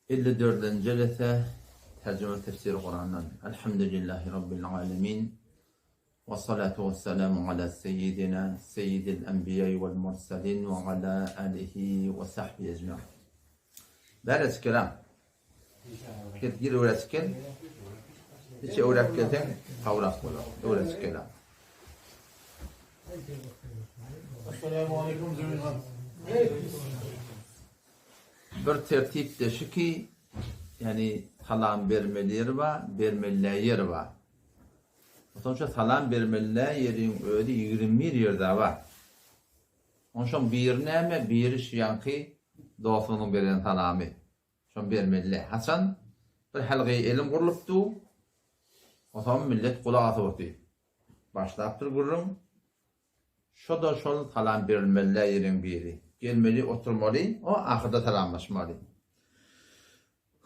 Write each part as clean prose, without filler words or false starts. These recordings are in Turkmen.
54-nji jelese Terjime Tefsir Kurandan. Elhamdülillahi Rabbil alemin. Ve salatu ve selamu ala seyyidina seyyidil enbiya vel mursalin ve ala alihi ve sahbihi ecmaîn. Bäri kelam. Git gir öwretip gel. Hiç öwretip gelseň gowrak bolar. Öwretip gel. Assalamu aleykum Zemin Bir tertip-de şu ki, ýagny salam bermeli ýeri bar, bermeli däl ýeri bar. Onsoň şo salam bermeli däl ýeriň özi 21 ýerde bar. Onsoň biri näme, biri şu ýaňky dostunyň beren salamy. Şony bermeli däl. Haçan bir halgaýy elim gurlup dur, onsoň millet gulak asyp otyr. Başlapdyr gürrüň. Şo-da şol salam berilmeli-dä ýeriň biri. Gelmeli, oturmaly, o ahyrda salamlaşmaly.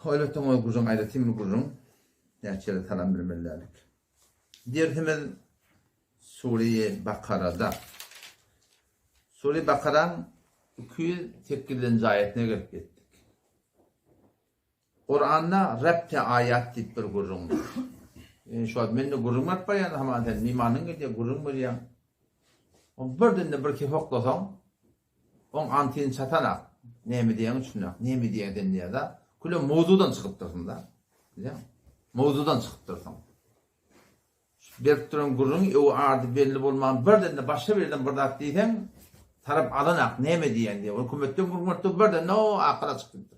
Elbetde o gürrüň aýratyn bir gürrüň. Näçe ýerde salam bermeli däldik. Dersimiz Sure-i Bakarada. Sure-i Bakaraň 208-nji aýatyna gelip ýetdik. Kuranda Rebte aýat diýip bir gürrüň bar. Ýöne şu wagt men-de gürrüň berip barýan haman sen mimanyň gelýär gürrüň berýäň. O birdende bir kep oklasaň, oň antini çatanak. Näme diýýäňi düşüneňok. Näme diýýäň sen diýýär-de. Küle mowzudan çykypdyrsyň-da. Bilýäňmi? Mowzudan çykypdyrsyň. Berip duran gürrüň öwi ady belli bolman birdende başga bir ýerden bir zat diýseň, tarap alanak näme diýýäň diýýär. Hökümetden gürrüň berip dur birdende o akyl açyp gitdi.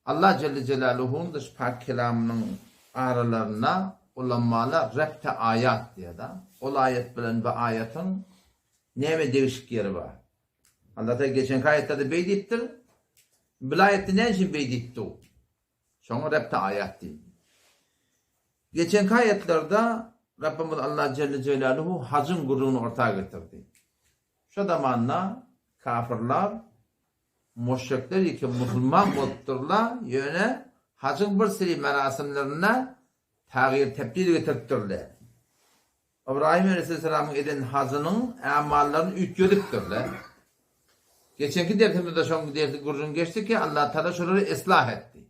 Allah Jelle Jelaluhuň şu pak kelamynyň aralarynda ulamalar rebte aýat diýýär-de. Ol aýat bilen bu aýatyň näme degişik ýeri bar? Allah Taala geçenki aýatlarda beý diýipdir. Bil aýatda näme üçin beý diýipdi? Şoňa rebte aýat diýildi. Geçenki aýatlarda Rabbimiz Allah Jelle Jelaluhu hajyň gürrüňini orta getirdi. Şo zamanda kafirler Muşrikler ýeke musulman bolupdyrlar, ýöne hajyň bir seri merasimlerinde tagyr-tebdil getiripdirler. Ybraýym aleýhissalamyň eden hajynyň ämallaryny üýtgedipdirler. Geçenki dersimizde şoň dersi gürrüň geçdi ki, Allatagala şolary eslah etdi.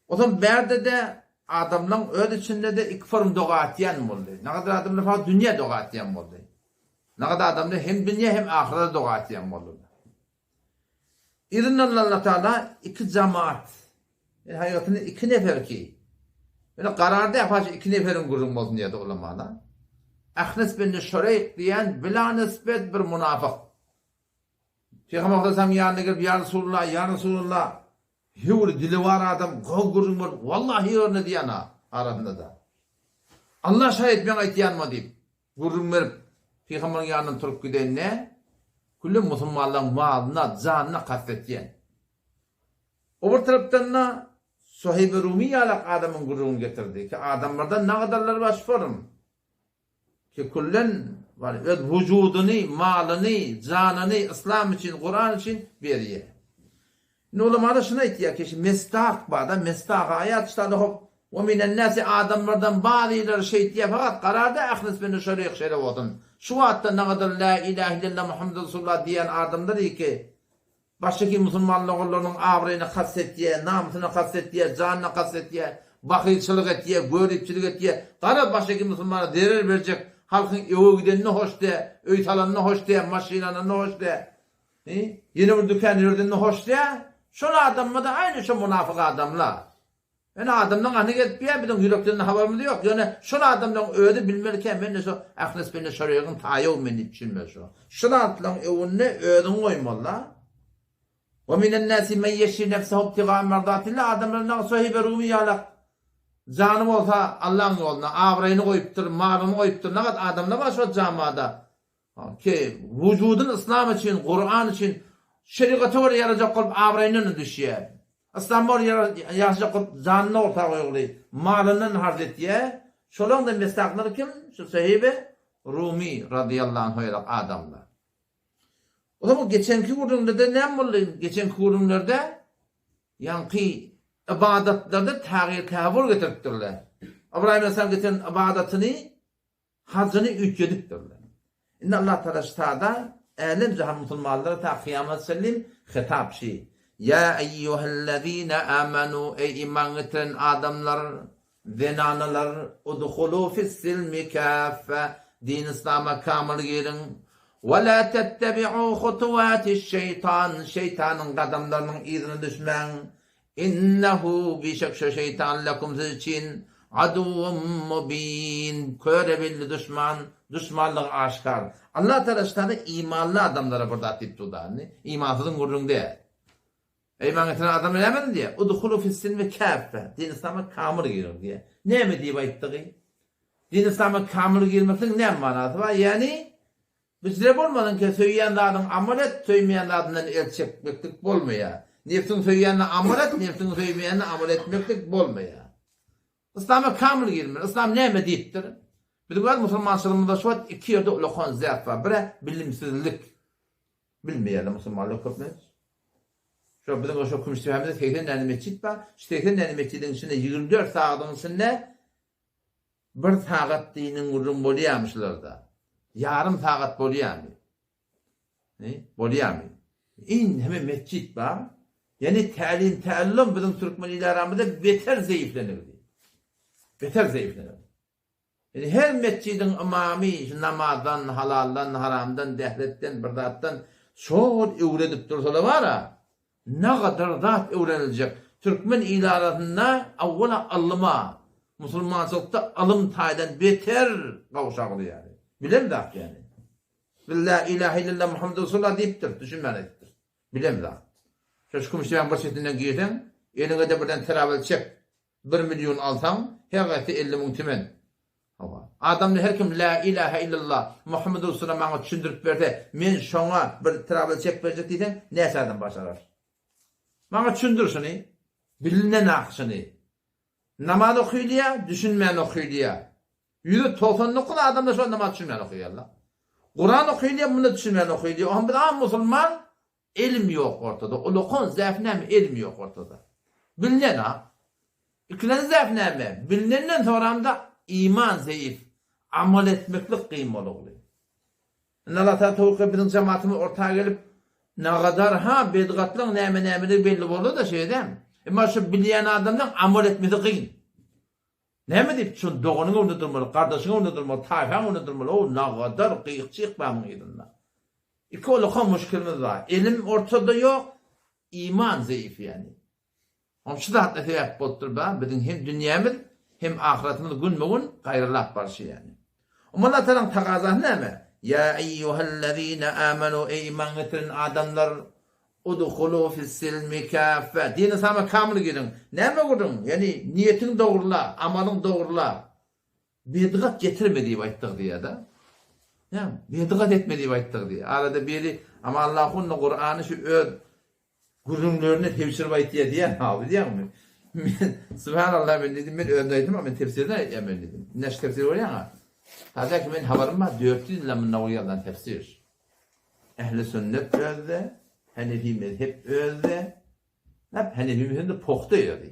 Onsoň bärde-de adamlaň öz içinde-de iki form doga atýan boldy. Nagadar adamlar fakat dünýä doga atýan boldy. Nagadar adamlar hem dünýä hem ahyrete doga atýan boldular. Yzyndan Allah Taala iki jamaat, ýani hakykatynda iki nefer ki, ýöne karar däl, fakat iki neferiň gürrüň bolsun diýýärdi ulamalar. Ahnes bin Şureýk diýen bila nisbet bir munafyk. Pygamber Aleyhisselam ýanyna gelip, Ýa Resulullah, ýa Resulullah, Höwri dili bar adam gowy gürrüň berip wallahi ýörne diýýän-a arasynda-da. Allah şaýat meň aýtýanyma diýip gürrüň berip pygamberiň ýanyndan turup gidende külli musulmanlaryň malyna janyna kast etýän. O bir tarapdan-da Suheýb-i Rumi ýalak adamyň gürrüňini getirdi ki adamlardan nagadarlar bar şuform. Ki küllen bar öz wujudyny, malyny, janyny yslam üçin, Kuran üçin berýär. Indi ulamalar şuny aýtýar ki, şu mestak bar-da, mestak aýat ştada hop, we minen nasi adamlardan bazylary şeýtýär, fakat gararda ahlis beni şerik şeýle bolsun. Şu wagtda nagadar la ilahe illallah Muhammedur Resulullah diýen adamlar ki, Başdaky musulman doganlarynyň abraýyna kast etýär, namysyna kast etýär, janyna kast etýär, bahylçylyk etýär, göripçilik etýär. Garaz başdaky musulmana zerer berjek halkyň öe gidenine hoş dä, öý salanyna hoş dä, maşyn alanyna hoş dä, ýene bir dükän ýördenine hoş dä. Şol adamlar-da aýny şo munafyk adamlar. Ýöne adamlaň any gelip ýa biziň ýürekden habarymyz ýok. Ýöne şol adamlaň özi bilmeli kä men-de şo Ahnes bende Şoregiň taýawy men diýip düşünmeli şo. Şol atlaň öwünde özüňi goýmaly-da. Wa minen nasi men ýeşri nefsehu ibtigaa merdatillah adamlar naň Sohibe Rumi ýalak jany bolsa Allaň ýoluna abraýyny goýupdyr, malyny goýupdyr. Nagat adamlar bar şo jamada. Ki, wujudyn yslam üçin, Kuran üçin, şerigata görä ýarajak bolup abraýyndan-da düşýär. Yslama görä ýaşajak bolup janyny orta goýguly, malyndan harç etýär. Şolaň-da mesaklary kim? Şu Suheýbe Rumi razyýallahu anhu ýaly adamlar. O zaman geçenki gürrüňlerde näme boldy? Geçenki gürrüňlerde ýaňky ybadatlarda tagyr-täbur getiripdirler. Ybraýym aleyhisselam getiren ybadatyny Hajyny üýtgedipdirler. Indi Allah Tagala ştada älem-jahan musulmanlara ta kyýamat çenli hitap şi. Ýa eýýuhellezine amanu, eý iman getiren adamlar, zenanalar, udhulu fis-silmi kaffe, din-yslama kamyl giriň. We la tettebi'u hutuwatiş-şeýtan, şeýtanyň gadamlarynyň yzyna düşmäň. Innehu, bişek şo şeýtan lekum siz üçin aduwwun mubin, köre belli duşman, duşmanlygy aşgär. Allah Tagala şu taýda imanly adamlara bir zat diýip durda indi, imansyzyň gürrüňi däl. Eý iman getiren adamlar näme ediň diýýär? Udhulu fis-silmi käffe, din yslama kamyl giriň diýýär. Näme diýip aýtdygy? Din yslama kamyl girmekligiň näme manasy bar? Ýagny Bizde bolmadyňka söýýän zadyň amal et, söýmeýän zadyndan el çekmeklik bolmaýar. Nebsiň söýýänine amal et, nebsiň söýmeýänine amal etmeklik bolmaýar. Yslama kamyl girmeli. Yslam näme diýipdir? Biziň öz musulmançylygymyzda şu wagt iki ýerde ulakan zäp bar. Biri bilimsizlik. Bilmeýärler musulmanlar köplenç. Şo biziň şo Kümüşdepämizde 80 däne metjit bar. Şu 80 däne metjidiň içinde 24 sagadyň içinde Bir sagat diniň gürrüň bolýamy şularda? Ýarym sagat bolýamy? He, bolýamy? In heme metjit bar. Ýani tälim tällum biziň türkmen il aramyzda beter zeýiflenildi. Beter zeýiflenildi. Ýani her metjidiň ymamy şu namazdan, halaldan, haramdan, dähretden, bir zatdan şol öwredip dursalar bara, Nagadar zat öwreniljek. Türkmen il arasynda awwala ylyma, musulmançylykda ylym taýdan beter gowşagly ýaly. Bilen zat ýaly. Biz la ilahe illallah Muhammed Resulullah diýipdiris, düşünmän aýdypdyrys. Bilen zat. Şo şu Kümüşdepäň bir çetinden girseň, eliňe-de birden travel çek Bir milýon alsaň, her gaýsy 50 müň tümen. Hawa. Adamda her kim Lä ilähe illallah, Muhammedur Resulullah maňa düşündirip berse, men şoňa bir travel çek berjek diýseň, näçe adam başarar? Maňa düşündir şuny. Bilinen ak şuny. Namaz okylýar, düşünmän okylýar. Ýüzde 99 adamda şol namaz düşünmän okaýarlar. Kuran okylýar, munda düşünmän okylýar. Oňa biz am musulman Elm ýok ortada. Ulakan zäf näme elm ýok ortada. Bilinen a. Ikilenji zäf näme? Bilinenden soramda iman zeýif. Amal etmeklik kyn bolugly. Indi Allah Taala towfyk biziň jemaatymyz orta gelip nagadar ha bedgatlyň näme nämeligi belli boldy-da şeýdem. Emma şu bilýän adamlaň amal etmesi kyn. Näme diýip, şol doganyň öňünde durmaly, gardaşyň öňünde durmaly, taýfaň öňünde durmaly, ow, nagadar gyýyk-çyýyk bar muň yzynda. Iki ulakan muşkilimiz bar. Ilim ortada ýok, iman zeýif ýani. Oň şu zatlar sebäp bolup dur ba, biziň hem dünýämiz, hem ahyratymyz günbe-gün gaýralap barşy ýani. Oňa Allah Tagalaň tagazasy näme? Ýa eýýuhellezine amanu eý iman getiren adamlar udhulu fis-silmi kaffe din yslama kamyl giriň. Näme gürrüň? Ýagny niýetiňi dogrula, amalyňy dogrula. Bedgat getirme diýip aýtdyk diýýär-de. Näme? Bedgat etme diýip aýtdyk diýýär. Arada biri Aman Allahun Kurany şu öz Gürrüňlerini tebşirip aýtýar diýýän ha bilýäňmi? Men subhanallah men diýdim men özüm aýdym men tefsirden aýtýan men diýdim. Ine şu tefsiri görýäňä. Häzirki men habarym bar 400 ýyldan mundan owal ýazylan tefsir. Ehli sünnet özde, Hanefi mezhep özde. Hep Hanefi mezhebinde pohta ýazy.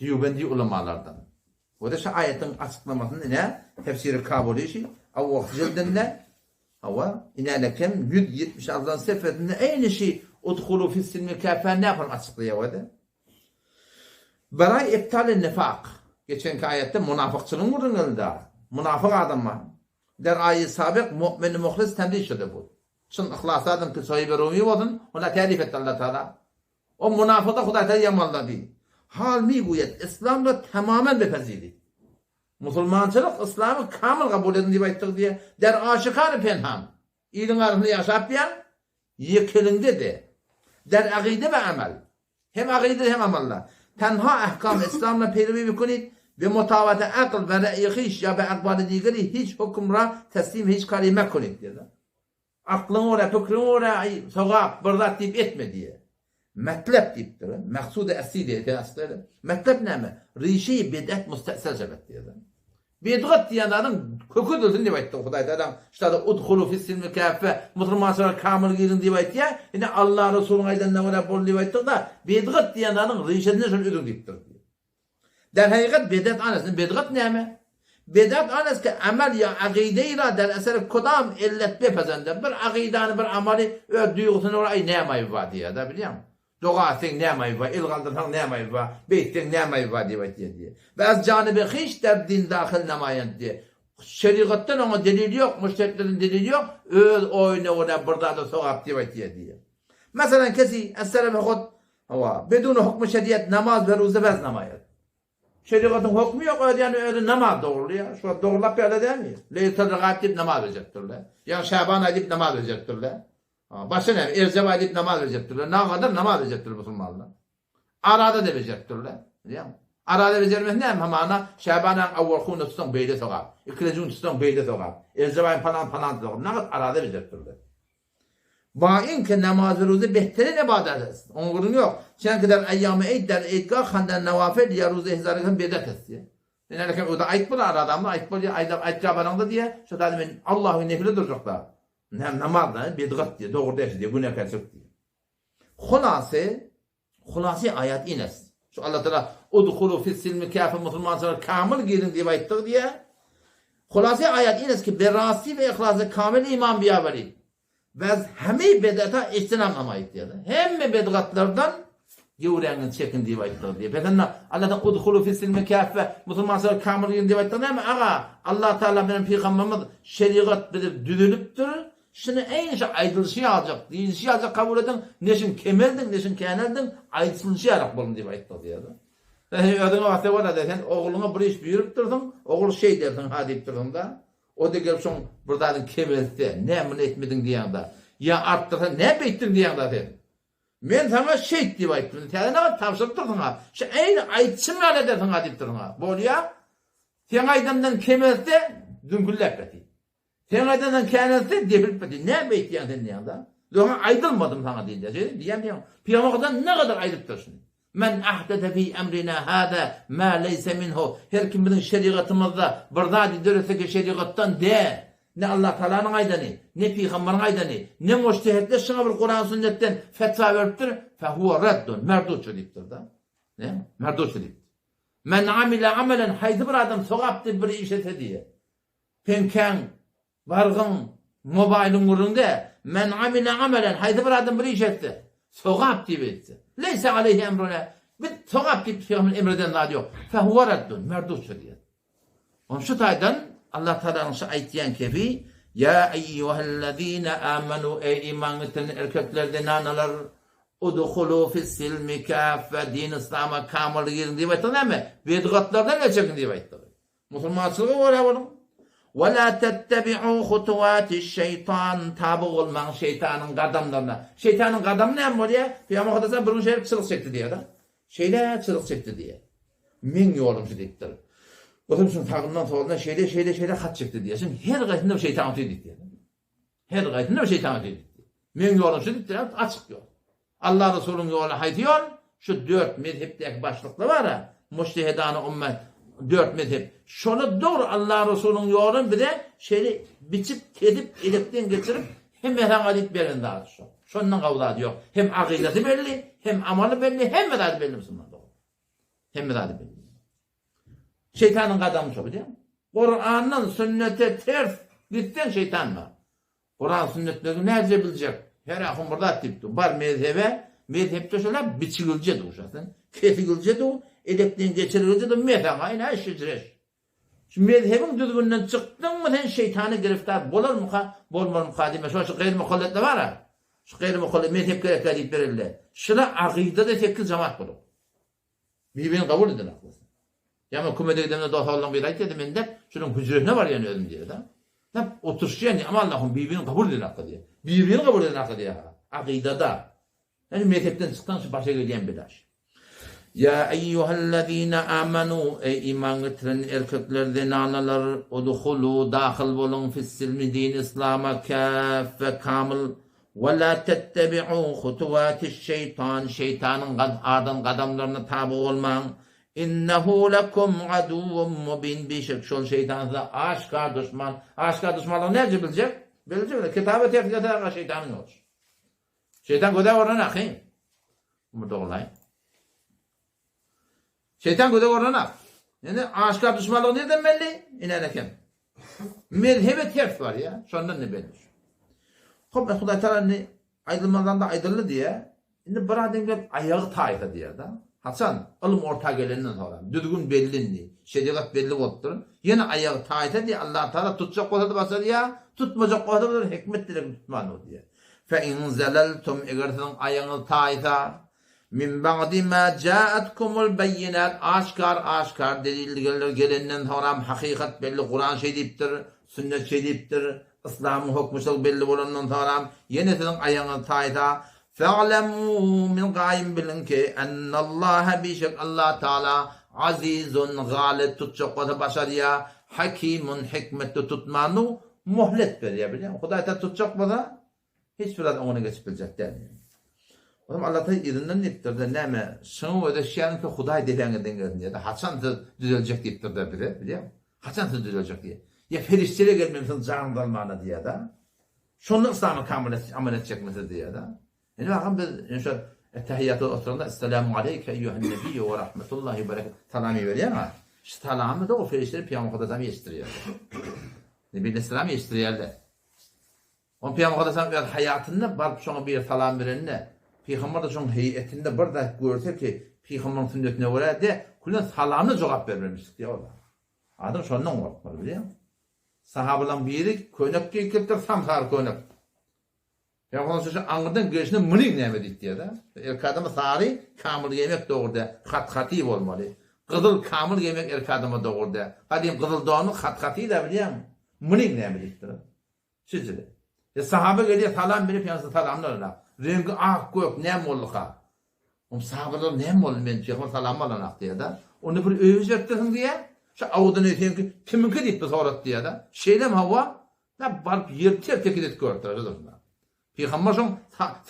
Dýubendi ulamalardan. We-de şu aýatyň açyklamasyny ine Tefsiri Kabuli şi awwalky jildinde hawa inälekem 176 sefesinde eýni şi Udhulu fis-silmi käfä nähili açyklaýar we-de. Baraý ebtali nifak. Geçenki aýatda munafykçylygyň gürrüňi geldi. Munafyk adam bar. Der aýy sabyk mu'mini muhlis temzih şudy bu. Çyn yhlasly adam ki Soýbe Rumi bolsun, ona tälim etdi Allah Taala. O munafyga Hudaý Taala ýamanlady. Hal mi guýet, Islam da tamamen bepezidi. Musulmançylyk Yslamy kamyl kabul edin diýip aýtdyk diýe. Der aşykany penhan. Iliň arasynda ýaşap ýaň, ýekeliňde-de. Der agyde we amel. Hem agyde hem amalda. Tenha ahkam Islamla peýrewi bikunit we mutabate akl we re'yi hiş ýa be akbaly digeri hiç hukm ra teslim hiç kary mekunit diýe. Aklyňa görä, pikriňe görä, aý, sogap, bir zat diýip etme diýýär. Metlep diýipdir. Maksudy asli diýýär, sen açyk söýle. Metlep näme? Rişeýi bid'at musta'sal şebat diýýär. Bidgat diýen zadyň köki üzülsin diýip aýtdy Hudaý Tagalaň. Şu zada udhulu fis-silmi kaffe, musulmançylyga kamyl giriň diýip aýtýar. Ine Allah Resulyň aýdanyna görä bol diýip aýtdyk-da, bidgat diýen zadyň rişesini şol üzüň diýipdir. Derhakykat bedat anas. Bedgat näme? Bedat anas ki amel ýa agydeýi ra der eseri kodam illet bepezende. Bir agydany bir amaly öz duýgusyna görä aý näme aýby bar diýýär-de bilýäňmi? Doga etseň näme aýyp bar, el galdyrsaň näme aýyp bar, beýtseň näme aýyp bar diýip aýtýar diýýär. We az janyby hiç der din dahyl namaýand diýýär. Şerigatdan oňa delil ýok, mujtehitlerden delil ýok, öz oýuna görä bir zada sogap diýip aýtýar diýýär. Meselem kesi es-selefe hut, hawa, beduni hukmy şeriat namaz we ruze wez namaýand. Şerigatyň hokmy ýok öz ýany özi namaz dogrulyýar. Şu wagt dogrulap ýa-da dälmi? Leýletul Regaib diýip namaz bejeripdirler. Ýa Şaban aýy diýip namaz bejeripdirler. Başga näme? Erjep aýy diýip namaz bejeripdirler. Nagadar namaz bejeripdir musulmanlar. Arada-da bejeripdirler. Bilýäňmi? Arada bejermesi näme? Hamana Şaban aýyň awwalky gününi tutsaň beýle sogap. Ikilenji günü tutsaň beýle sogap. Erjep aýyň palan palan sogap. Nagat arada bejeripdirler. Bainki namaz ruzy behterin ibadet est. Oňa gürrüň ýok. Çenki der eýýamy eýd der eýdgah handan nawafil ýa ruzy hezareken bidat est diýýär. Men äleken öde aýt bolar adamlar aýt bolýar aýdap aýtja baraňda diýýär. Şo zady men Allahyň nefile durjak da. Näme namaz da bidgat diýýär dogry däl diýýär günäkärçilik diýýär. Hulasy Hulasy aýat ines. Şu Allah Taala udhulu fis-silmi kâfe musulmançylyga kamyl giriň diýip aýtdygy diýýär. Hulasy aýat ines ki berasti we yhlasy kamyl iman biýawerid. Wez heme bedata ijtinab namaýyt diýýär. Hemme bedgatlardan göwräňden çekin diýip aýtdygy diýýär. Pes onda Allah Taala udhulu fis-silmi kâfe musulmançylyga kamyl giriň diýip aýtdygy näme? Aga, Allah Taala bilen pygamberimiz şerigat bize düzülipdir. Şuny eýni şu aýdylyşy ýaljak, diýilişi ýaljak kabul ediň, ne şuny kemeldiň, ne şuny käneldiň, aýdylyşy ýalak boluň diýip aýtdy diýýär-de. Sen özüňe baksa bolýar-da, sen ogluňa bir iş buýrupdyrsyň, ogul şeý dersiň ha diýipdirsiň-de, o-da gelip şoň bir zadyny kemelse, näme muny etmediň diýýäň-de, ýa artdyrsa, näme beýtdiň diýýäň-de sen. Men saňa şeýt diýip aýtdym, täze näme tabşyrypdyrsyň-a, şu eýni aýdyşym ýaly edersiň-a diýipdirsiň-a. Bolýa, seň aýdandan kemelse, düňkülläp ýatyr. Seň aýdandan känelse depilip gitdi. Näme beýtýäň sen diýýäň-de. Ýoga aýdylmadym saňa diýilýär. Şeýle diýýän diýýäň. Pygamberden ne gadar aýdypdyr şuny. Men ahdese fi emrina hada ma leýse minhu. Her kim biziň şerigatymyzda bir zady döretse ki şerigatdan däl. Ne Allah Tagalanyň aýdany, ne pygamberiň aýdany, ne mujtehitler şuňa bir Kuran sünnetden fetwa beripdir, fe huwa raddun, merdutçy diýipdir-de. Näme? Merdutçy diýipdir. Men amile amelen haýsy bir adam sogap diýip bir iş etse diýýär. Peňkäň, bargyň, mobaýlyň gürrüňde, Men amile amelen, haýsy bir adam bir iş etse, sogap diýip etse, leýse aleýhi emruna, biz sogap diýip pygamber emr eden zady ýok, fehuwe raddun, merdutdyr diýýär. Onda şu taýdan Allah Tagalanyň şu aýtýan kebi, Ýa eýýuhellezine amanu, eý iman getiren erkekler, zenanalar, udhulu fis-silmi kâffe, din-yslama kamyl giriň diýip aýtdygy näme? Bedgatlardan el çekiň diýip aýtdygy. Musulmançylyga görä boluň. Ve la tettebi'u hutuwatiş-şeýtan, taby bolmaň şeýtanyň gadamlaryna. Şeýtanyň gadamy näme bolýar? Pygamber Muhammet bir gün şeýle çyzyk çekdi diýýär-de. Şeýle çyzyk çekdi diýýär. Meň ýolum şu diýipdir. Otam şuň sagyndan solundan şeýle şeýle şeýle hat çekdi diýýär. Şuň her gaýsynda bir şeýtan otyr diýipdir. Her gaýsynda bir şeýtan otyr diýipdir. Meň ýolum şu diýipdir, açyk ýol. Allah Resulyň ýoly haýsy ýol? Şu dört mezhepdäki başlyklar bar-a, mujtehedany ummet, dört mezhep. Şolar dogry Allah Resulyň ýoluny bize şeýle biçip, kesip, elekden geçirip, hemme saňa diýip beren zady şo. Şondan gowy zady ýok. Hem akydasy belli, hem amaly belli, hemme zady belli musulman dogry. Hemme zady belli. Şeýtanyň gadamy şo bilýäňmi? Kurandan sünnete ters gitseň şeýtan bar. Kuran sünnetleri näce biljek? Her ahun bir zat diýip dur. Bar mezhebe, mezhepde şolar biçigilje duşasyn, kesigilje du, elekden geçirilje du, mesaňa ine şejreş. Şu mezhebiň düzgüninden çykdyňmy sen şeýtana giriftar bolarmyka, bolmarmyka diýme. Şo şu gaýry mukalletler bar-a. Şu gaýry mukallet mezhep gerekkä diýip berildi. Şular akydada sekiz jamaat bolup. Bibini kabul eden aklysyn. Ýa men kümede gidemde dos oglanlaryň biri aýtýardy, men dep şunuň hüjresine barýan özüm diýýär-de. Dep oturyşýan diýýär, aman Allahym bibini kabul eden akly diýýär. Bibini kabul eden akly diýýär. Akydada. Ýani mezhepden çyksaň şu başa gelýän bela şu. Ýa eýýuhellezine amanu eý iman getiren erkekler zenanalar udhulu dahyl boluň fissilmi din islama käffe kamyl Ve la tettebi'u hutuwatiş-şeýtan, şeýtanyň adan gadamlaryna taby bolmaň. Innehu lekum aduwwun mubin, bişek şol şeýtan size aşgär duşman. Aşgär duşmanlygyny näce biljek? Biljek, kitaba ters gelse aga şeýtanyň ýoly. Şeýtan göze görnen ahy. Bu dogry. Şeýtan göze görnenak. Indi aşgär duşmanlygy nirden belli? Ine eken. Mezhebe ters barýar, şondan ne belli. Hop, Hudaý Taala indi aýdylmazdan da aýdyldy diýýär. Indi bir adam gelip aýagy taýsa diýýär-de. Haçan? Ylym orta gelenden soňra. Düzgün belli indi. Şerigat belli bolupdyr. Ýene aýagy taýsa diýýär, Allatagala tutjak bolsa-da başarýar, tutmajak bolsa-da bir hikmet dilegini tutman dur diýýär. Fe in zeleltum eger siziň aýagyňyz taýsa, min ba'di ma ja'atkumul beýinat aşgär-aşgär delillerler gelenden soňram hakykat belli Kuran şeý diýipdir, sünnet şeý diýipdir, Yslamyň hökmi şol belli bolandan soňram ýene siziň aýagyňyz taýsa, Fa'lemû, min gaýym biliň ki, ennallaha bişek Allah Tagala Azizun, galyp, tutjak bolsa başarýar, Hakimun, hikmetli tutmanu, muhlet berýär, bilýäňmi? Hudaý Tagala tutjak bolsa, hiç bir zat oňuna geçip biljek däl. O zaman Allah Tagala yzyndan diýipdir-de, näme, şuňa gözeşýäňki Hudaý depäňizden gelsin diýýär-de, haçan siz düzeljek diýipdir-de bize, bilýäňmi? Haçan siz düzeljek diýýär. Ýa perişdeler gelmeli siziň janyňyzy almana diýýär-de. Şonda yslama kamyl amal etjekmi siz diýýär-de. Indi bakam biz indi şo Ettehiýýata oturanda Esselamu aleýke eýýuhen nebiýýu we rahmetullahi we berekatuh salam iberýäň-ä. Şu salamy-da o perişdeler Pygamber Mukaddes ýetişdirýär. Nebi aleyhisselam ýetişdirýärler. Oň Pygamber Mukaddes öz haýatynda baryp şoňa bir salam berende, Pygamber-de şoň heýetinde bir zat görse ki, Pygamberiň sünnetine görä de, külen salamyna jogap bermemişdik diýýär olar. Adam şondan gorkmaly bilýäňmi? Sahabalaryň biri köýnek geýip gelipdir, sam-sary köýnek. Pygamber şu aňyrdan gelşine munyň näme diýip diýýär-de. Erkek adama sary kamyl geýmek dogry däl, hat-haty bolmaly. Gyzyl kamyl geýmek erkek adama dogry däl. Gadym gyzyl donly hat-haty-da bilýäňmi? Munyň näme diýipdir. Şeýle. E sahaba gelýär, salam berip, ýaňsy salamyny alanak. Reňki ak, gök, näme bolduka? Oň sahabalar näme boldy, men pygamber salamymy alanak diýýär-de. Onda bir öý bejertdirsiň diýýär. Şu awudyny seňki kimiňki diýip bir sorat diýýär-de. Şeýlemi hawa? Da baryp ýeri ter-tekiz edip görüpdir şo Pygamber şoň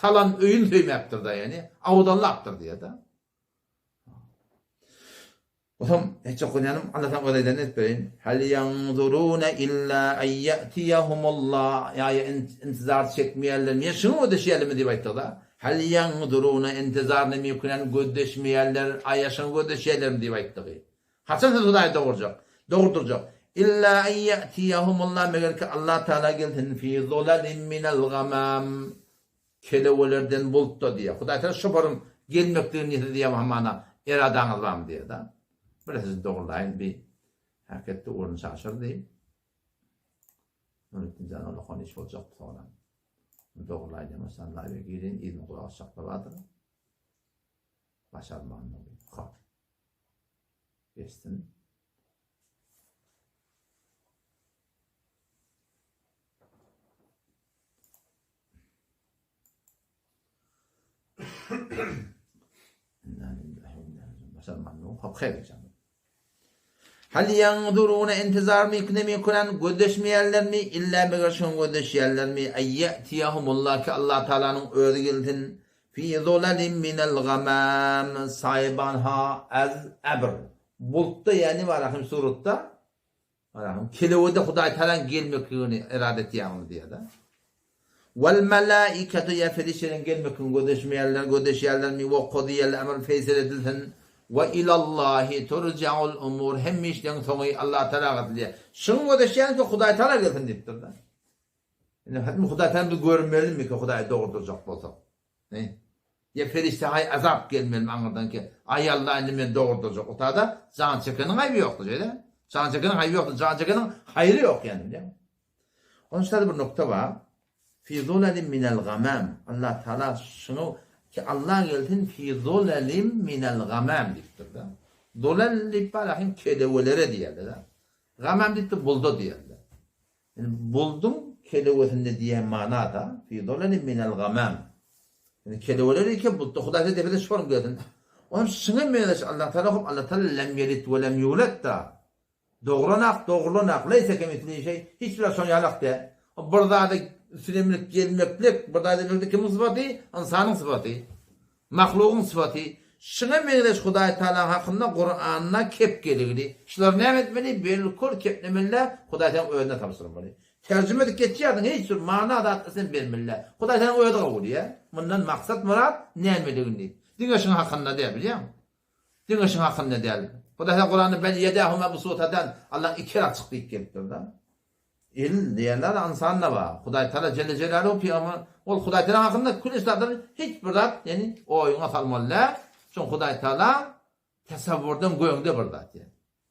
salan öýüni söýmäpdir-de, ýagny awdallapdyr diýýär-de. Otam hiç okunýanym Alla saňa öz aýdanyny edip bereýin. Hal ýanzuruna illa an ýa'tiyahumullah ýa intizar çekmeýärlermi ýa şuňa gözleşýärlermi diýip aýtdyda. Hal ýanzuruna intizar neme gözleşmeýärler aýa şuňa gözleşýärlermi diýip aýtdygy. Haçan siz Hudaýy dogurjak? Dogurdurjak. Illa an ýa'tiyahumullah meger ki Allah Taala gelsin fi zulalin minel gamam Kelewelerden bulutda diýýär. Hudaý Tagala şoparyň gelmekligini siz diýýär hamana eradaňyz barmy diýýär-de. Bir sizi dogurlaýyn bi häketde orun çaşyrdy. Nuretdin jan olakan iş boljakdy soňra. Dogurlaýyn diýen bolsa live girin yzyny gulak asjaklar bardyr. Başarman. Hop. Geçsin. Hal ýanzuruna intizar meknemi kuran gözleşmeýärlermi illa meger şoň gözleşýärlermi aýýatiyahumullah ki Allah Taalanyň özi gelsin fi zulalin minel gamam saýban ha az abr bultda ýani barahym suratda Barahym, kelewede Hudaý Tagalaň gelmekligini erada etýäňmi diýýär-de. Wal malaikatu ýa perişdeleriň gelmekligini gözleşmeýärler, gözleşýärlermi? Wa kudiýel emr feýsel edilsin. Wa ilallahi turjaul umur hemme işleriň soňy Allah Tagala gaýtylýar. Şuňa gözleşýäňmi ki Hudaý Tagala gelsin diýipdir-de. Indi hatmy Hudaý Tagala biz görmelimi ki Hudaýy dogurdyrjak bolsak? Ne? Ýa perişde haý azap gelmelimi aňyrdan ki, aý Alla indi meni dogurdyrjak. O tada jan çekeniň aýby ýokdy şeýle. Jan çekeniň aýby ýokdy, jan çekeniň haýry ýok ýani bilýäňmi? Onuň üçin bir nokta bar. Fi zulalin minel gamam. Allah Taala şuny ki Allah gelsin fi zulalin minel gamam diýipdir-de. Zulal diýip bar, kelewelere diýerler. Gamam diýipdir, bulda diýerler. Indi bulduň kelewesinde diýen mana-da, fi zulalin minel gamam. Indi keleweler eken bultda Hudaý size depede şorum gelsin. Onuň şuňa meňzeş Allah Taala hop Allah Taala lem ýelit we lem ýulet-da. Dogranak, dogurlanak, leýse kemislihi şeý, hiç bir zat şoň ýalak däl. Bir zada üstüne münüp gelmeklik, bir zada gelmeklik kimiň sypaty? Ynsanyň sypaty. Mahlugyň sypaty. Şuňa meňzeş Hudaý Tagalaň hakynda Kuranda kep geligli. Şulary näme etmeli? Belkul keplemeli-dä, Hudaý Tagalaň özüne tabşyrmaly. Terjime edip geçýärsiň, hiç bir mana zat sen bermeli-dä. Hudaý Tagalaň özi kabul edýär. Mundan maksat myrat nämeligini diýip. Diňe şuň hakynda däl, bilýäňmi? Diňe şuň hakynda däl. Hudaý Tagala Kuranda bel ýedahu mabsutatan, Allaň iki eli açyk diýip gelipdir-de. El diýenler ynsanda bar. Hudaý Taala Jelle Jelaluhu pygamber ol Hudaý Taala hakynda kül zatlar hiç bir zat ýani oýuňa salmaly däl. Çünki Hudaý Taala tasawwurdan göňde bir zat ýani.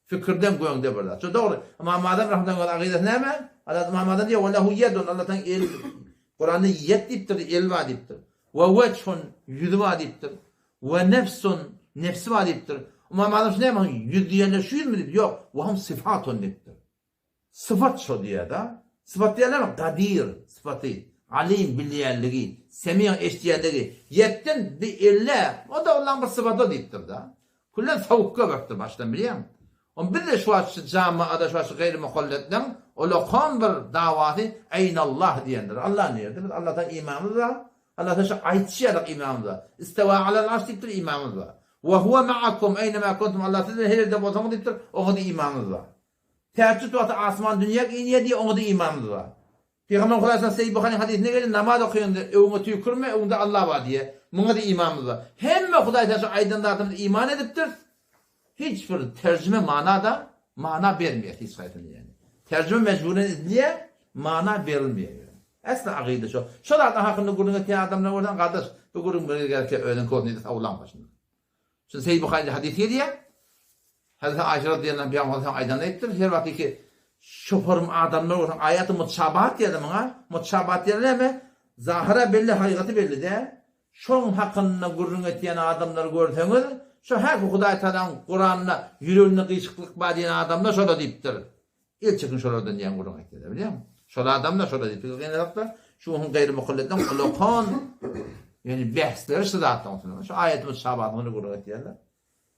Fikirden göňde bir zat. Şu dogry. Ymam Azam rahmetullah akidesi näme? Allah Ymam Azam diýýär, "Ve lehu yedun" Allah Taala el Kuranda ýed diýipdir, el bar diýipdir. Ve wechun ýüzi bar diýipdir. Ve nefsun nefsi bar diýipdir. Ymam Azam şu näme? Ýüz diýende şu ýüzmi diýip, ýok, ve hum sifatun diýipdir. Sypat şo diýýär-de. Sypat diýýän näme? Gadyr sypaty, Alim bilýänligi, Semig eşidýänligi. Ýetden bi elle, o-da Allaň bir sypaty diýipdir-de. Küllen sowukga beripdir başdan bilýäňmi? Onda biz-de şu wagt şu jamaada şu wagt şu gaýry mukalletleň ulakan bir dawasy Eýnallah diýendir. Allah nirde? Biz Allahdan imanymyz bar. Allahdan şu aýtşy ýalyk imanymyz bar. Istewa alal arş diýipdir imanymyz bar. Wa huwa ma'akum eýnema kuntum Allah siz bilen her ýerde bolsaňyz diýipdir, oňa-da imanymyz bar. Tähejjüt wagty asman dünýä inýär diýýär, oňa-da imanymyz bar. Pygamber Hudaýdan Sahyh Buharyň hadysynda gelýär, namaz okaýanda öňüňe tüýkürme, öňüňde Allah bar diýýär. Muňa-da imanymyz bar. Hemme Hudaý şu aýdan zadymyza iman edipdiris. Hiç bir terjime mana-da mana bermeýär hiç haýsyny ýani. Terjime mejburen edilýär, mana berilmeýär ýöne. Äsli akyda şo. Şo zatlar hakynda gürrüň etýän adamlar bolsaň gardaş, bu gürrüň bir gerek özüň kodny sawlaň başynda. Şunda Seýid Buharyda hadys gelýär. Hazreti Aýşe radiyallahu anha Pygamber sallallahu aýdanyny aýdypdyr. Her wagt ki şoparym adamlar bolsa aýaty mutşabahat diýýär muňa. Mutşabahat diýen näme? Zahyra belli, hakykaty belli däl. Şoň hakynda gürrüň etýän adamlary görseňiz, şo häki Hudaý Tagalaň Kuranda ýüreginde gyşyklyk bar diýen adamlar şola diýipdir. El çekiň şolardan diýen gürrüň aýtýarlar bilýäňmi? Şol adamlar şolar diýip gynalaklar. Şu gün gaýry mukalletleň ulakan ýani bähsleri şu zatdan soň. Şu aýatymy şabadyny gürrüň etýärler.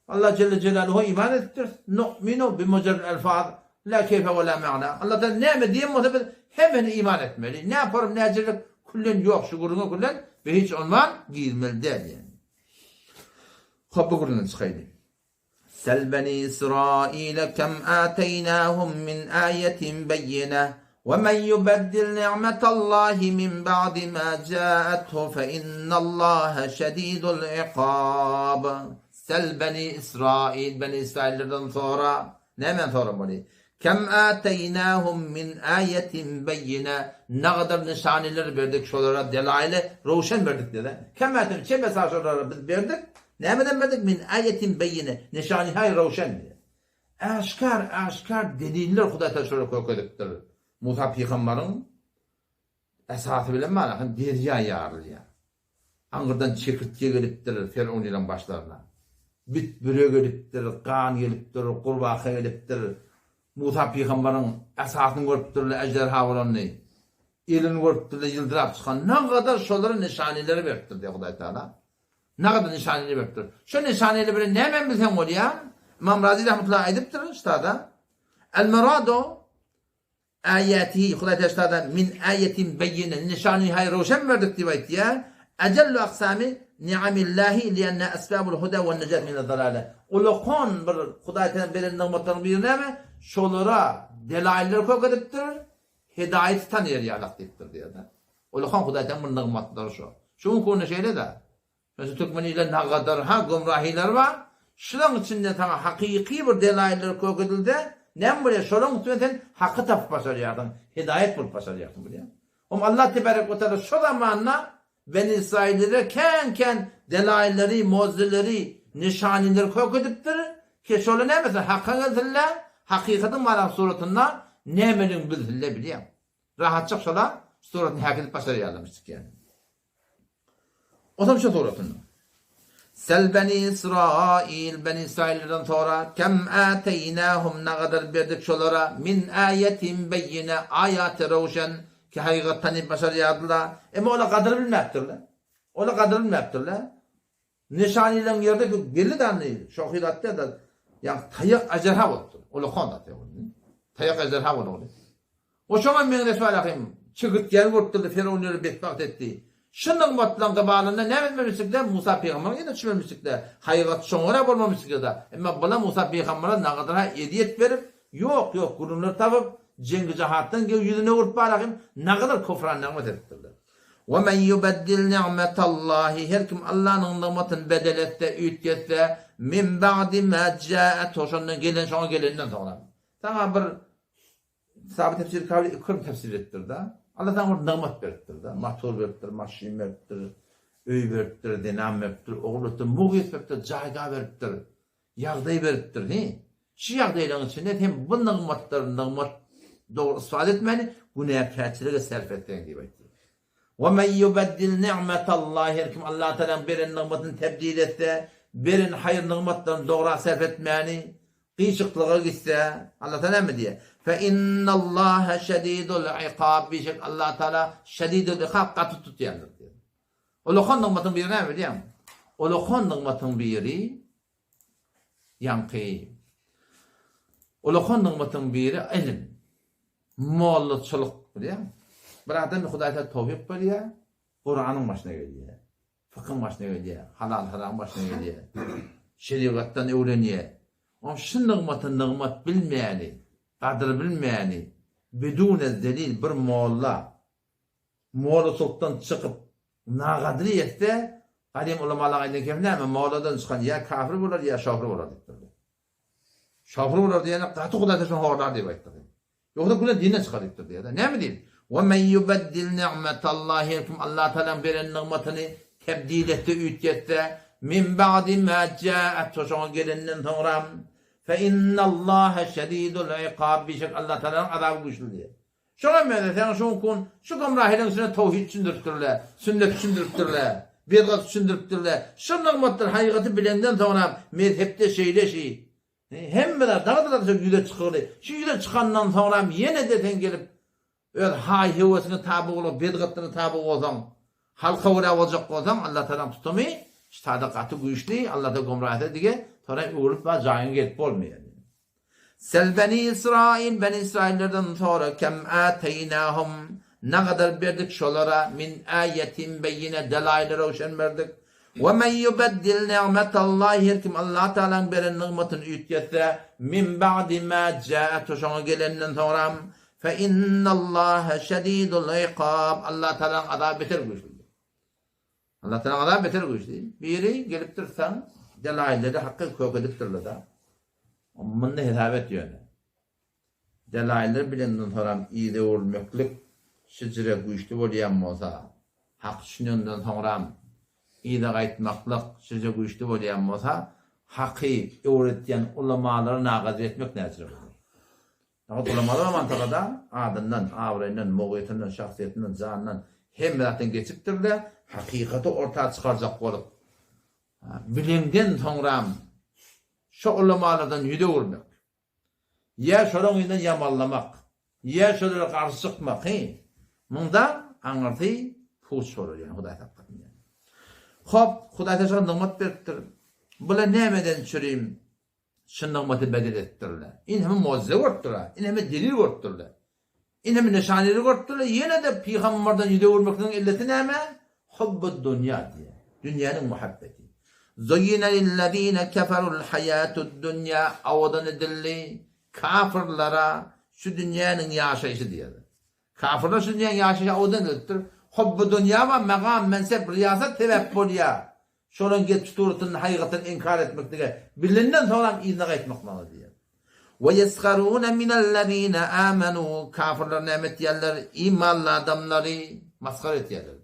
Allah Celle Celaluhu iman edipdir. Nu'minu bi mujarrad elfaz la keyfe we la ma'na. Allah Taala näme diýen bolsa biz hemmesine iman etmeli. Ne form ne jirlik küllen ýok şu gürrüňe küllen we hiç onman girmeli däl ýani. Hop bu gürrüňden çykaýly. Sel beni Israile kem ateýnahum min aýetin beýýine we men ýubeddil ni'metallahi min ba'di ma ja'athu fe innallaha şedidul iqab. Sel beni Israil, beni Israillerden sora, nämäni soramaly? Kem ateýnahum min aýetin beýýine, nagadar nyşanylar berdik şolara, delaýyly röwşen berdik diýdi. Kem ateýnahum, çe besa şolara biz berdik, Nämeden berdik? Min aýetin beýýine, nyşanyhaý röwşen diýýär. Äşgär, äşgär deliller Hudaý Tagala şolara görkezipdir. Musa pygambaryň esasy bilen bar, hem derýa ýarylýar. Aňyrdan çekirtge gelipdir Ferownylaryň başlaryna. Bit büre gelipdir, gan gelipdir, gurbaka gelipdir. Musa pygambaryň esasyny görüpdirler, äjderha bolanyny. Elini görüpdirler, ýyldyrap çykan. Nagadar şolara nyşanyleri beripdir diýýär Hudaý Tagala. Nagada nyşanyny beripdir. Şo nyşanyny bilen nämäni bilseň bolýar? Ymam Razy rahmetullahi aýdypdyr ştada. El muradu aýatihi Hudaý Teala ştada min aýatin beýýine nyşany haý röwşen berdik diýip aýtýar. Ejellu aksami ni'amillahi lianna esbabul huda we nejat minel zalale. Ulakan bir Hudaý Teala beren nygmatlaryň biri näme? Şolara delailler kök edipdir. Hidaýaty tanaýar ýalak diýipdir diýýär-de. Ulakan Hudaý Teala bir nygmatlary şo. Şu günki günde şeýle-de. Mesela türkmen ile nagadar ha gümrahiler bar. Şulaň içinde saňa hakyky bir delailler kök edilse, näme bolýar? Şolaň üstüne sen haky tapyp başarýarsyň, hidaýat bolup başarýarsyň bilýäňmi? Om Allah tebarek we taala şo zamanda Beni Israillere kän-kän delailleri, mujizeleri, nyşanyleri kök edipdir, ki şolar näme sen haka gelsinler, hakykatyň baran suratynda nämeligini bilsinler bilýäň. Rahatjak şola suratyny häkidip başarýarlarmyş çykýan. Otam şu suratynda. Sel beni Israil, beni Israillerden sora, kem ateýnahum nagadar berdik şolara, min aýetin beýýine, aýaty röwşen, ki hakykat tanyp başarýardylar. Emma olar gadyr bilmäpdirler. Olar gadyr bilmäpdirler. Nyşanylaryň ýerde belli dany şohylatda da ýa taýak ajderha bolupdyr. Ulakan da taýak. Taýak ajderha bolupdyr. O şoňa meňzeş bar ahym. Çigirtgäni görüpdirdi, Firawun ýöne betbagt etdi. Şu nygmatlaryň gybalynda näme etmemişdikler? Musa pygamberiň ýerine düşmemişdikler. Haýygat şoňa görä bolmamışdykda. Emma bular Musa pygambere nagadra ezýet berip, ýok, ýok gürrüňler tapyp, jengi-jahatdan gew ýüzüni öwrüp bar ahym, nagadar kufran nygmat edipdirler. We men ýubeddil ni'metallahi her kim Allanyň nygmatyny bedel etse, üýtgetse, min ba'di ma ja'athu şondan gelen şoňa gelenden soňra. Saňa bir. Kitaby tefsir kabul ikram tefsir etdir-de. Allah saňa bir nygmat beripdir-de. Motor beripdir, maşyn beripdir, öý beripdir, zenan beripdir, ogul beripdir, mugyt beripdir, jaýga beripdir, ýagdaý beripdir, he. Şu ýagdaýlaryň içinde sen bu nygmatlary nygmat dogry istifade etmäni günäkärçilige sarp etseň diýip aýtdy. Ve men yubeddil ni'metallahi her kim Allah Tagalaň beren nygmatyny tebdil etse, beren haýyr nygmatlaryny dogra sarp etmäni, gyşyklyga gitse, Allah Tagala näme diýýär? Fe innallaha şedidul ikab bişek Allah Tagala şedidul ikab gaty tutýandyr diýýär. Ulakan nygmatyň biri näme bilýäňmi? Ulakan nygmatyň biri ýaňky ulakan nygmatyň biri ilim. Mollaçylyk bilýäňmi? Bir adam Hudaý Tagala towfyk berýär, Kuranyň başyna gelýär. Fykyň başyna gelýär, halal-haramyň başyna gelýär. Şerigatdan öwrenýär. Oň şu nygmaty nygmat bilmäni, gadyr bilmäni, bidune delil bir molla mollaçylykdan çykyp nagadry etse, gadym ulamalaryň aýdan kemi näme, molladan çykan ýa kafir bolar, ýa şofr bolar diýipdirler. Şofr bolar diýende gaty Hudaý şony horlar diýip aýtdy. Ýogsa güne dinden çykar diýipdir diýýär. Näme diýip? Ve men yubeddil ni'metallahi her kim Allah Tagalaň beren nygmatyny tebdil etse, üýtgetse, min ba'di ma ja'at şoňa gelenden soňra fe innallaha şedidul ikab bişek Allah Tagalaň azaby güýçli diýýär. Şoňa meňzeş sen şu kun şu gomrahylaryň içine towhid düşündiripdirler, sünnet düşündiripdirler, bidgat düşündiripdirler. Şu nygmatlar hakykaty bilenden soňra mezhepde şeýle şi Hemme zat dagy-da şu ýüze çykygly. Şu ýüze çykandan soňram ýene-de sen gelip öz haý-höwesiňe taby bolup, bedgatlygyna taby bolsaň, halka görä boljak bolsaň, Allatagalaň tutumy ştada gaty güýçli, Allada gomra etse dige, soňra öwrülip bar jaýyňa gelip bolmaýar. Sel beni Israil, beni Israillerden sora, kem ateýnahum, nagadar berdik şolara, min aýetin beýine, delaýyly röwşen berdik. We men ýubeddil ni'metallahi her kim Allah Tagalaň beren nygmatyny üýtgetse, min ba'di ma ja'athu şoňa gelenden soňram, fe innallaha şedidul ikab Allah Tagalaň azaby beter güýçlüdir. Allah Tagalaň azaby beter güýçli. Biri gelipdir saň delailleri haky kök edipdirler-de. Munda hesap et ýöne. Delailler bilenden soram yza öwrülmeklik şejere güýçli bolýan bolsa, hak düşünenden soňram yza gaýtmaklyk şeje güýçli bolýan bolsa, haky öwretýän ulamalary nagazy etmek näçe bolar? Fakat ulamalar mantagada adyndan, abraýyndan, mogyýetinden, şahsyýetinden, janyndan hemme zatdan geçipdir-de, hakykaty orta çykarjak bolup, bileňden soňram şo ulamalardan ýüz öwürmek. Ýa şolaň yzyndan ýamanlamak, ýa şolara garşy çykmak, he, munda aňyrsy puç bolar, ýagny Hudaý saklasyn ýagny. Hop, Hudaý şoňa nygmat beripdir. Bular nämeden çürim şu nygmaty bedel etdirler? Indi hem mujize görüpdirler, indi hem delil görüpdirler. Indi hem nyşaneli görüpdirler, ýene-de pygamberden ýüz öwürmekligiň illeti näme? Hubbud dunýa diýýär. Dünýäniň muhabbeti. Zuyyina lillezine keferul haýatud dunýa owadan edildi kafirlara şu dünýäniň ýaşaýşy diýýär. Kafirler şu dünýäniň ýaşaýşy owadan edilipdir. Hubbu dunýa we magam, mensep, riýasat sebäp bolýar. Şolaryň gelip suratyny hakykatyny inkar etmeklige bilenden soňram yzyna gaýtmak maňa diýýär. We ýesharuna minellezine amenu kafirler näme etýärler? Imanly adamlary masgara etýärler.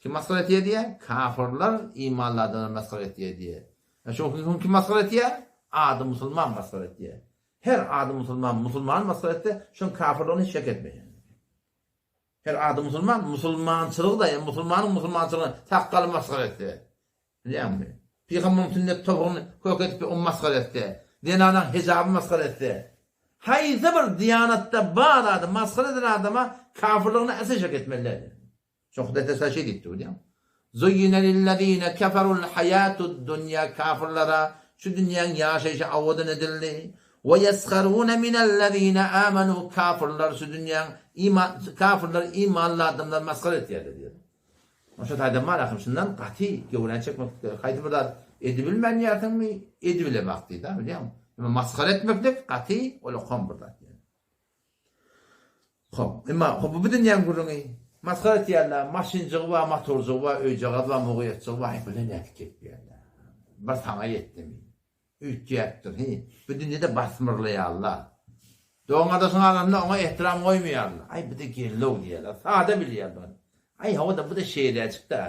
Kim masgara etýär diýýär? Kafirler imanly adamlary masgara etýär diýýär. E şo gün kim masgara etýär? Ady musulman masgara etýär. Her ady musulman musulmany masgara etse, şoň kafirligini hiç şek etmeýär. Her ady musulman, musulmançylygy da, ýa musulmanyň musulmançylygyny sakgaly masgara etse, bilýäňmi? Pygamberiň sünnet topugyny kök edip ony masgara etse, zenanaň hijaby masgara etse, haýsy bir diýanatda bar zady masgara eden adama kafirligine asla şek etmeli däl. Şoň Hudaý Teala şeý diýipdir, bilýäňmi? Zuyyine lillezine keferul hayatud dunýa kafirlara şu dünýäň ýaşaýşy owadan edildi. We ýesharune minellezine amanu kafirler şu dünýäň iman kafirler imanly adamlary masgara etýärler diýýär. Şo taýdan bar ahym şundan gaty göwräni çekmek gerek. Haýsy bir zat edibilmän diýýärsiňmi, edibilemak diýdi, bilýäňmi? Emma masgara etmeklik gaty olakan bir zat. Hop, emma hop bu dünýäň gürrüňi. Masgara etýärler, maşynjygy bar, motorjygy bar, öýjagaz bar, mugyýetjygy bar, aý bular nädip gepýärler. Bir saňa ýetdimi? Üýtgäpdir, hi. Bu dünýede basmyrlaýarlar. Dogan-gardaşyň arasynda oňa ehtiram goýmaýarlar. Aý, bu-da gellow diýýärler. Sada bilýärler. Aý, hawa-da, bu-da şeýleräjik-dä.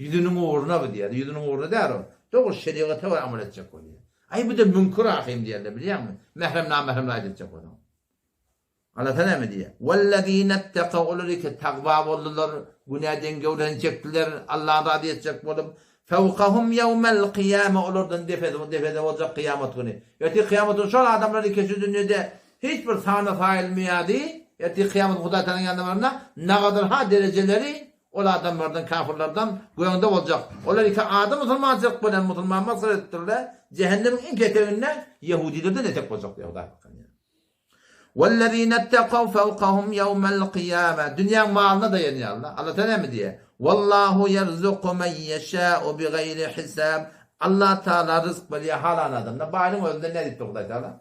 Ýüzüniň ugruna bu diýýärler. Ýüzüniň ugruna däl o. Dogry, şerigata görä amal etjek bolýar. Aý, bu-da müňkür ahym diýýärler, bilýäňmi? Mährem-namähremleri aýdyp etjek bolsaň. Alla näme diýýär? Wellezine-ttekaw olar ki tagwa boldular, günäden göwreni çekdiler, Allany razy etjek bolup, fewkahum ýewmel kyýame olardan depede depede boljak kyýamat güni. Ertir kyýamat güni şol adamlar ki şu dünýede hiç bir sana saýylmaýardy, ertir kyýamat Hudaý Tagalaň ýanyna baranda nagadar ha derejeleri ol adamlardan kafyrlardan göňde boljak. Olar iki ady musulmançylyk bilen musulman maksat edipdirler, jähennemiň iň keteginde ýehudilerden etek boljak diýýär Hudaý hakyny. Wellezine-ttekaw fewkahum ýewmel kyýame. Dünýäň malyna daýanýarlar. Allah Taala näme diýýär? Wallahu ýerzuku men ýeşâ'u bigaýri hisab. Allah Taala ryzk berýär halan adamdan. Baýlyň özünden näme diýipdir Hudaý Taala?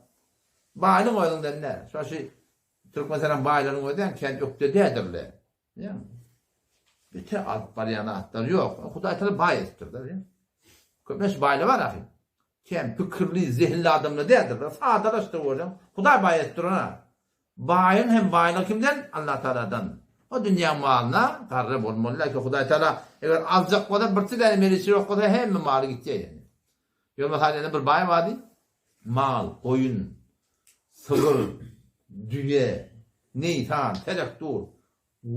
Baýlyň özünden näme? Şo şu Türkmenistanyň baýlarynyň özi hem kän ökde däldirler. Ýa. Bete alyp barýan zatlar ýok. Hudaý Taala baý edipdir-de. Köplenç baýlar bar ahyr. Kem pikirli, zehinli adamlar däldir. Sadalaşdyr görseň. Hudaý baý edipdir ona. Baýyň hem baýlygy kimden? Allah Taaladan. O dünýäň malyna garry bolmaly däl ki Hudaý Taala eger aljak bolsa bir tüdäni meriçi ýok bolsa hemme maly gitýär ýene. Ýöne mysal ýene bir baý bardy. Mal, goýun, sygyr, düýe, neýsan, terek dur.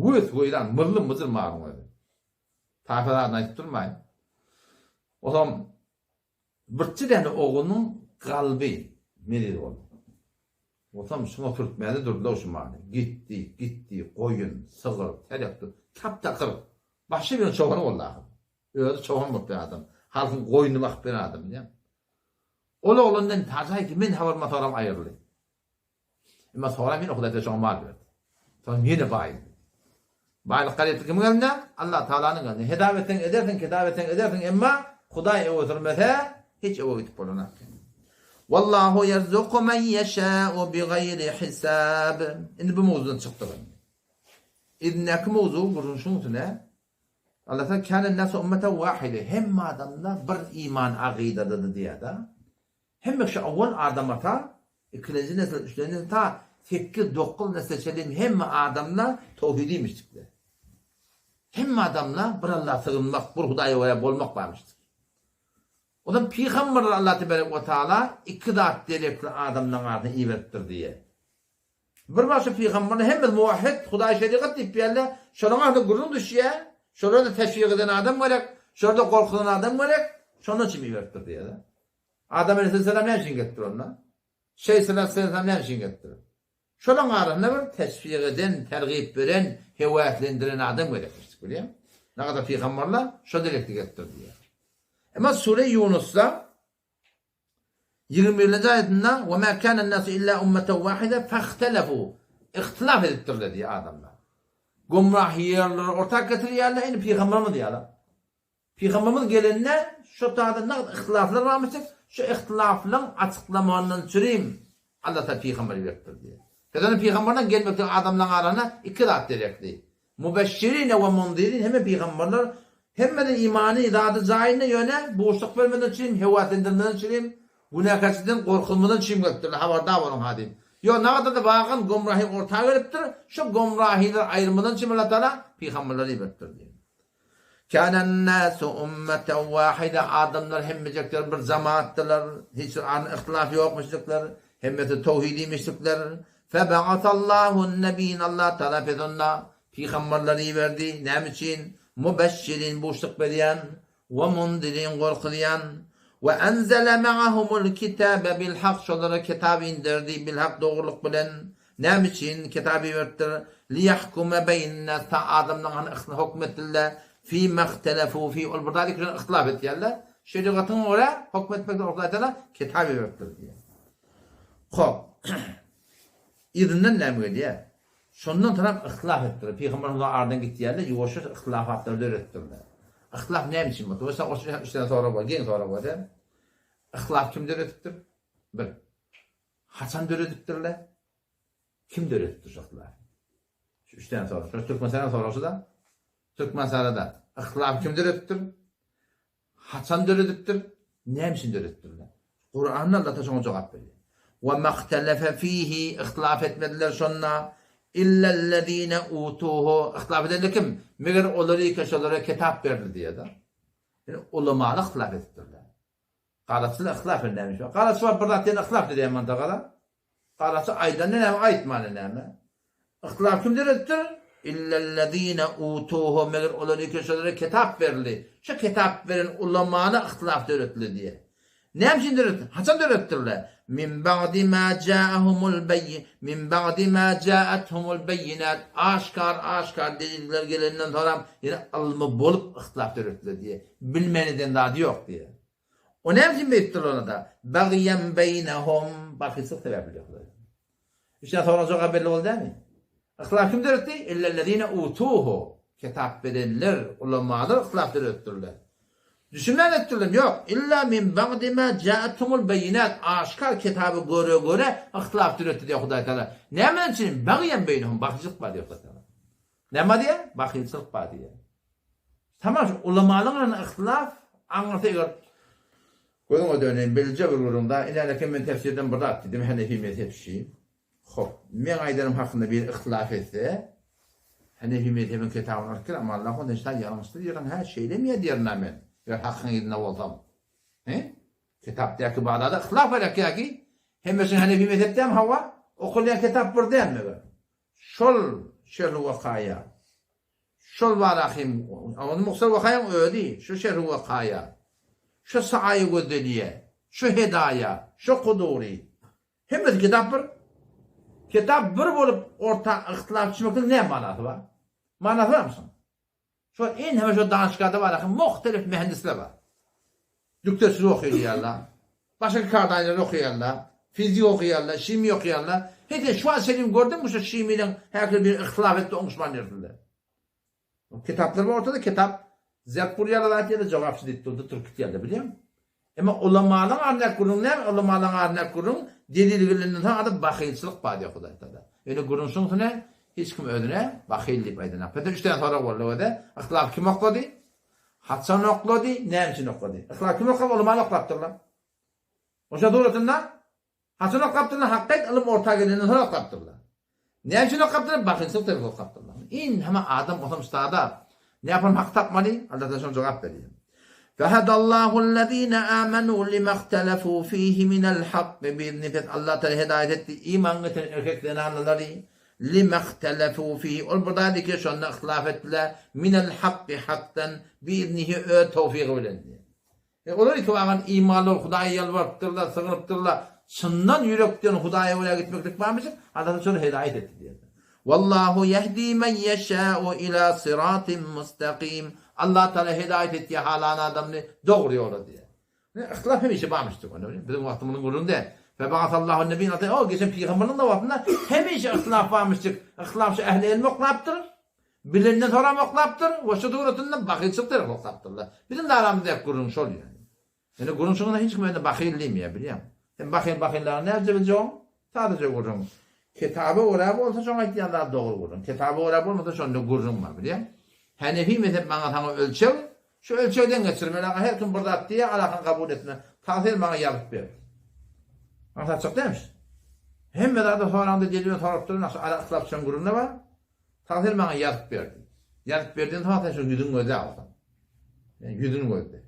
Wös-weýran, mylly-myjyr malyň özi. Taýpa zadyny aýdyp durmaýyn. Otam birçe däne oglunyň kalby meriz boldy. Otam şuňa sürtmäne durdy-da şu maly. Gitdi, gitdi, goýun, sygyr, terek dur. Tap-takyr. Başy bilen çoban boldy ahyr. Özi çoban bolup bir adam. Halkyň goýnuny bakyp ýören adam bilýäňmi? Ol oglandan tajaý men habaryma soram aýryldy. Emma soňra ýene Hudaý Teala şoňa mal berdi. Soň ýene baýady. Baýlyk garyplyk kimiň elinde? Allah Taalanyň elinde. Hesap etseň edersiň, kitap etseň edersiň, emma Hudaý öwe sürmese hiç öwe gidip bolanok. Wallahu ýerzuku men ýeşâ'u bigaýri hisab. Indi bu mowzudan çykdyk indi. Indiki mowzugy gürrüň şuň üstüne. Allah Teala kânen nasu ummeten wahide. Hemme adamlar bir iman agydadady diýýär-de. Hemme kişi owal Adam ata, ikilenji nesil, üçlenji nesil ta sekiz, dokuz nesle çenli hemme adamlar towhidi imişdikler. Hemme adamlar bir Allaha sygynmak, bir Hudaýa görä bolmak barmyşdyr. Ondan pygamberler Allah tebarek we taala iki zat derekli adamlaryň arasyna iberipdir diýýär. Bir başy pygamberler hemmesi muwahhid, Hudaý şerigat diýip ýerler, şolaryň arasynda gürrüň düşýär, şolara-da teşwik eden adam gerek, şolara-da gorkuzan adam gerek, şondan üçin iberipdir diýýär. Adam aleýhissalam näme üçin gelipdir onda? Şeýh aleýhissalam näme üçin gelipdir? Şolaryň arasynda bir teşwik eden, tergip beren, höweslendiren adam gerekmişdik, bilýäňmi? Nagada pygamberler şo derekde gelipdir diýýär. Emma Sure Ýunusda 21-nji aýatynda "Ve ma kana nasu illa ummeten wahide fahtelafu" Ihtilaf edipdirler diýýär adamlar. Gumrah ýerleri orta getirýärler, indi pygamberimiz ýaly. Pygamberimiz gelende şo taýda nagt yhtylaflar barmyşdyr, şu yhtylaflaryň açyklamagyndan çürim Allah Taala pygamberi beripdir diýýär. Sebäbi pygamberden gelmekden adamlaryň arasyna iki zat gerekdi. Mubeşşirine we munzirin hemme pygamberler hemmede imany zady jaýynda ýöne buşluk bermeden çürim, höweslendirmeden çürim, günäkärçilikden gorkuzmadan çürim gelipdirler, habardar boluň ha diýip. Ýok nagada-da wagan gomrahy orta gelipdir, şu gomrahylar aýyrmadan çürim Allah Taala pygamberleri iberipdir diýýär. Kânen-nâsu ummeten wâhide, adamlar hemmejekler bir jemaatdylar, hiç bir arasynda yhtylaf ýokmuşdyklar, hemmesi towhidi imişdikler. Febe'asallâhu'n-nebiyyin, Allah Tagala pes onda pygamberleri iberdi, näme üçin? Mubeşşirin, buşluk berýän, we munzirin, gorkuzýan. We enzele me'ahumul kitâbe bil-hak, şolara kitap inderdi, bil-hak, dogrulyk bilen. Näme üçin kitap iberipdir? Liýahkume beýnen-nas, ta adamlaryň hany yhtyla hokm etsinler, fîmâ ihtelefû fîh, ol bir zat üçin yhtylaf etýärler, şerigatyňa görä hokm etmek üçin Hudaý Tagala kitap iberipdir diýýär. Hop. Yzyndan näme gelýär? Şondan soňam yhtylaf etdiler. Pygamberimiz aradan gitýärler, ýuwaş-ýuwaş yhtylafatlary döretdirler. Yhtylaf näme üçin boldy? Mesela oşa üç sany sorag bar, geň sorag bar. Yhtylaf kim döredipdir? Bir. Haçan döredipdirler? Kim döredipdir şu yhtylafy? Şu üç tane sorag. Şu Türkmenistanyň soragy da. Türkmenistanda yhtylafy kim döredipdir? Haçan döredipdir? Näme üçin döredipdirler? Kuranda Allah şoňa jogap berýär. Ve mahtelefe fihi ihtilaf etmediler şonda illellezine utuhu ihtilaf edenler kim? Meger olary ki şolara kitap berildi diýýär-de. Ýöne ulamalar ihtilaf edipdirler. Garaçylar ihtilaf eden näme şu? Garaçy bar bir zat diýen ihtilaf diýýän manda gara. Garaçy aýdanda näme, aýtmanda näme? Ihtilaf kim döredipdir? Illellezine utuhu meger olary ki şolara kitap berildi. Şu kitap beren ulamana ihtilaf döretildi diýýär. Näme üçin döretdi? Haçan döretdirler? Min ba'di ma ja'ahumul bayy min ba'di ma ja'athumul bayyinat aşkar aşkar deliller gelenden soram ýene ylmy bolup ihtilaf döretdiler diýýär. Bilmän eden zady ýok diýýär. O näme üçin beýtdirler onda? Bagýan beýnehum bakyçylyk sebäpli diýýär Hudaý. Üçden soragyň jogaby belli boldy dälmi? Ihtilaf kim döretdi? Illellezine utuhu. Kitap berenler, ulamalar ihtilaf döretdirler. Düşünmän etdirler, ýok. Illa min ba'di ma ja'athumul beýinat. Aşkar kitaby göre-göre ihtilaf döretdi diýýär Hudaý Tagala. Näme üçin? Bagýan beýnehum, bakyjylyk bar diýýär Hudaý Tagala. Näme diýýär? Bahylçylyk bar diýýär. Tamam şu ulamalaryň arasynda yhtylaf aňyrsy eger gözüňe döneýin belje bir gürrüň da inäleke men tefsirden bir zat diýdim Hanefi mezhepçi. Hop, meň aýdanym hakynda biri yhtylaf etse, Hanefi mezhebiň kitabyny alyp gel, amma Allah ondan şaý ýalňyşdy diýerin, hä şeýlemi ýa diýerin men, eger hakyň yzynda bolsam. He? Kitapdaky barada yhtylaf bar ýa-ki, hemmesi Hanefi mezhepdämi hawa, okalýan kitap bir dälmi eger? Şol şerhi wakaýa, şol barahym, ony Muhsar Wakaýyň özi, şu şerhi wakaýa, şu saaýy gözeliýe, şu hedaýa, şu kudury, hemmesi kitap bir. Kitap bir bolup orta yhtylaf düşmekligiň näme manasy bar? Manasy barmy şoň? Şo enheme şo danyşgahda bar ahy muhtelif mühendisler bar. Dükderçilik okaýarlar. Başga kardaýlar okaýarlar. Fizik okaýarlar, şimiýa okaýarlar. Hede şu wagt senim gördüňmi şu şimiýanyň häkir bir yhtylaf etdi oňuşman ýördüler. Kitaplar bar ortada kitap zerp urýarlar zat ýerde jogapçy diýip durdy türk gitýärler bilýäňmi? Emma ulamalaň arnäk gürrüň näme? Ulamalaň arnäk gürrüň delil gelenden soň ada bahylçylyk bar diýýär Hudaý Tagala. Ýöne gürrüň şuňsy hiç kim özüne bahyl diýip aýdanok. Pede üç däne sorag boldy öde. Yhtilafy kim oklady? Haçan oklady? Näme üçin oklady? Yhtilafy kim oklady? Ulamalar oklapdyrlar. Oşa suratynda Haçan okapdyrlar? Hakykat ylym orta gelenden soň okapdyrlar. Näme üçin okapdyrlar? Bahylçylyk sebäpli okapdyrlar. Inheme adam bolsam ştada näpam hak tapmaly? Allah Taala şoňa jogap berýär. Fehedallahu-llezine amenu limahtelefu fihi minel hakki biizni pes Allah Taala hedaýet etdi iman getiren erkek zenanalary limahtelefu fihi ol bir zat ki şonda yhtylaf etdiler minel hakki hakdan biiznihi öz towfygy bilen diýýär. E, olar iki bagan imanly bolup Hudaýa ýalbarypdyrlar, sygynypdyrlar. Çyndan ýürekden Hudaýa görä gitmeklik barmyşyn? Allah şony hedaýat etdi diýýär. Wallahu ýehdi men ýeşâ'u ila syratyn mustaqim. Allah Taala hedaýat etýär halan adamyny dogry ýola diýýär. Ne yhtylaf hemişe barmyşdyr. Biziň wagtymyzyň gürrüňi däl. Feba'asallahu nebiyyin o geçen pygamberligiň de wagtynda hemişe yhtylaf barmyşdyk. Yhtylaf şu ähli elm oklapdyr. Bilenden soram oklapdyr we şu suratynda bahylçylyk tarapy oklapdyrlar. Biziň aramyzdaky gürrüň şol ýaly. Ýöne gürrüň şuňa hiç kim özüne bahyl diýmeýär bilýäňmi? Sen bahyl bahyllaryny nädip biljegiň? Sadaja gürrüň. Kitaba görä bolsa şoň aýtýan zady dogry gürrüň. Kitaba görä bolmasa şonda gürrüň bar bilýäňmi? Hanefi mezhep maňa saňa ölçeg, şu ölçegden geçirmeli aga her kim bir zat diýýär alakyny kabul etme. Tagsyr maňa ýazyp ber. Aňsatjak dälmiş. Hemme zady soraňda delilini sorap durun, ara yhtilaf düşen gürrüň-de bar. Tagsyr maňa ýazyp berdi. Ýazyp berden soň sen şoň ýüzüni gözle alsaň. Yani ýüzüni gözle.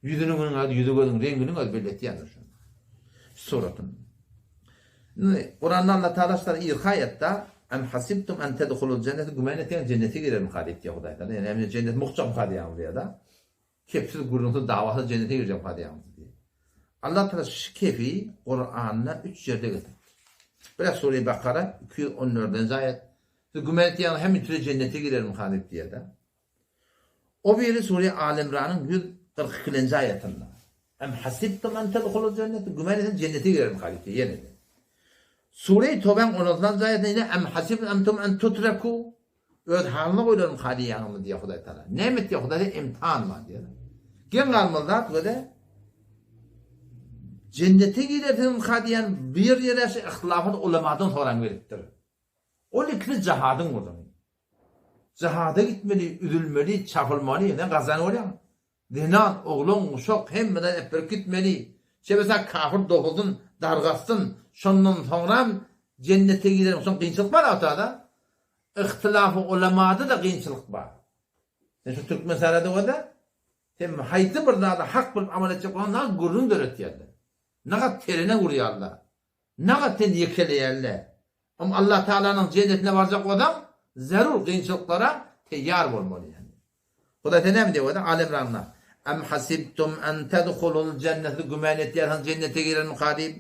Ýüzüniň özi, ýüzi gözüň reňginiň özi belli etýändir şony. Suratyny. Indi Kuranda Allah Taala şular irki aýatda Em hasibtum en tedhulul jennete güman etýän jennete girermika diýip diýýär Hudaý Taala. Ýani jennet muhjakmyka diýýär diýýär-de. Kepsiz, gürrüňsiz, dawasyz jennete girjekmika diýýäňiz diýýär. Allah Taala şu kefi Kuranda üç ýerde getiripdir. Biri Sure-i Bakara 214-nji aýat. Siz güman etýäňiz hemme türe jennete girermika diýip diýýär-de. O biri Sure-i Aly Imranyň 142-nji aýatynda. Em hasibtum en tedhulul jennete güman etseň jennete girermika diýip diýýär ýene-de. Sure-i Tobäň 16-njy aýatynda ýene Em hasibtum en tutreku Öz halyna goýlarmyka diýýäňizmi diýýär Hudaý Tagala. Näme etýär Hudaý imtihan bar diýýär. Geň galmaly zat wele jennete girersiňizmika diýen bir ýere şu yhtilafat ulamadan soran gelipdir. Ol ikisi jahadyň gürrüňi. Jahada gitmeli, üzülmeli, çapylmaly, sen gazan bolýaň. Zenan, oglan, uşak hemmeden epirip gitmeli. Şeýbese kafir dogulsyn. Dargatsyn. Şondan soňram jennete girerin. Soň kynçylyk bar ortada. Ihtilafy ulamada-da kynçylyk bar. Sen şu türkmen sarada bolsa, sen haýsy bir zady hak bilip amal etjek bolsaň, nagat gürrüň döretýärler. Nagat terene urýarlar. Nagat seni ýekeleýärler. Hem Allah Tagalanyň jennetine barjak bolsaň, zerur kynçylyklara teýýar bolmaly ýani. Hudaý sen näme diýýär Al Imranda? Am hasibtum an tedhulul jenne siz güman etýärsiňiz jennete girermika diýip.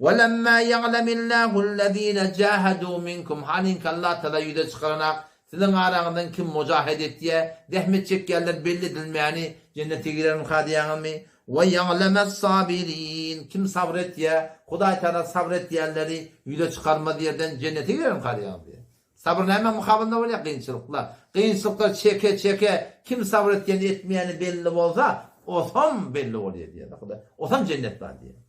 Ve lemma ya'lemillahu allazina jahadu minkum halinki Allah Taala ýüze çykaranak siziň araňyzdan kim mujahed etýär, zähmet çekýärler belli edilmäni jennete girermika diýýäňizmi? Ve ya'lemes sabirin kim sabr etýär, Hudaý Taala sabr etýänleri ýüze çykarmaz ýerden jennete girermika diýýäňiz diýýär. Sabyr nämä mukabylynda bolýar? Kynçylyklar. Kynçylyklar çeke çeke kim sabyr etýäni etmeýäni belli bolsa, osam belli bolýar diýýär Hudaý. Osam jennet bar diýýär.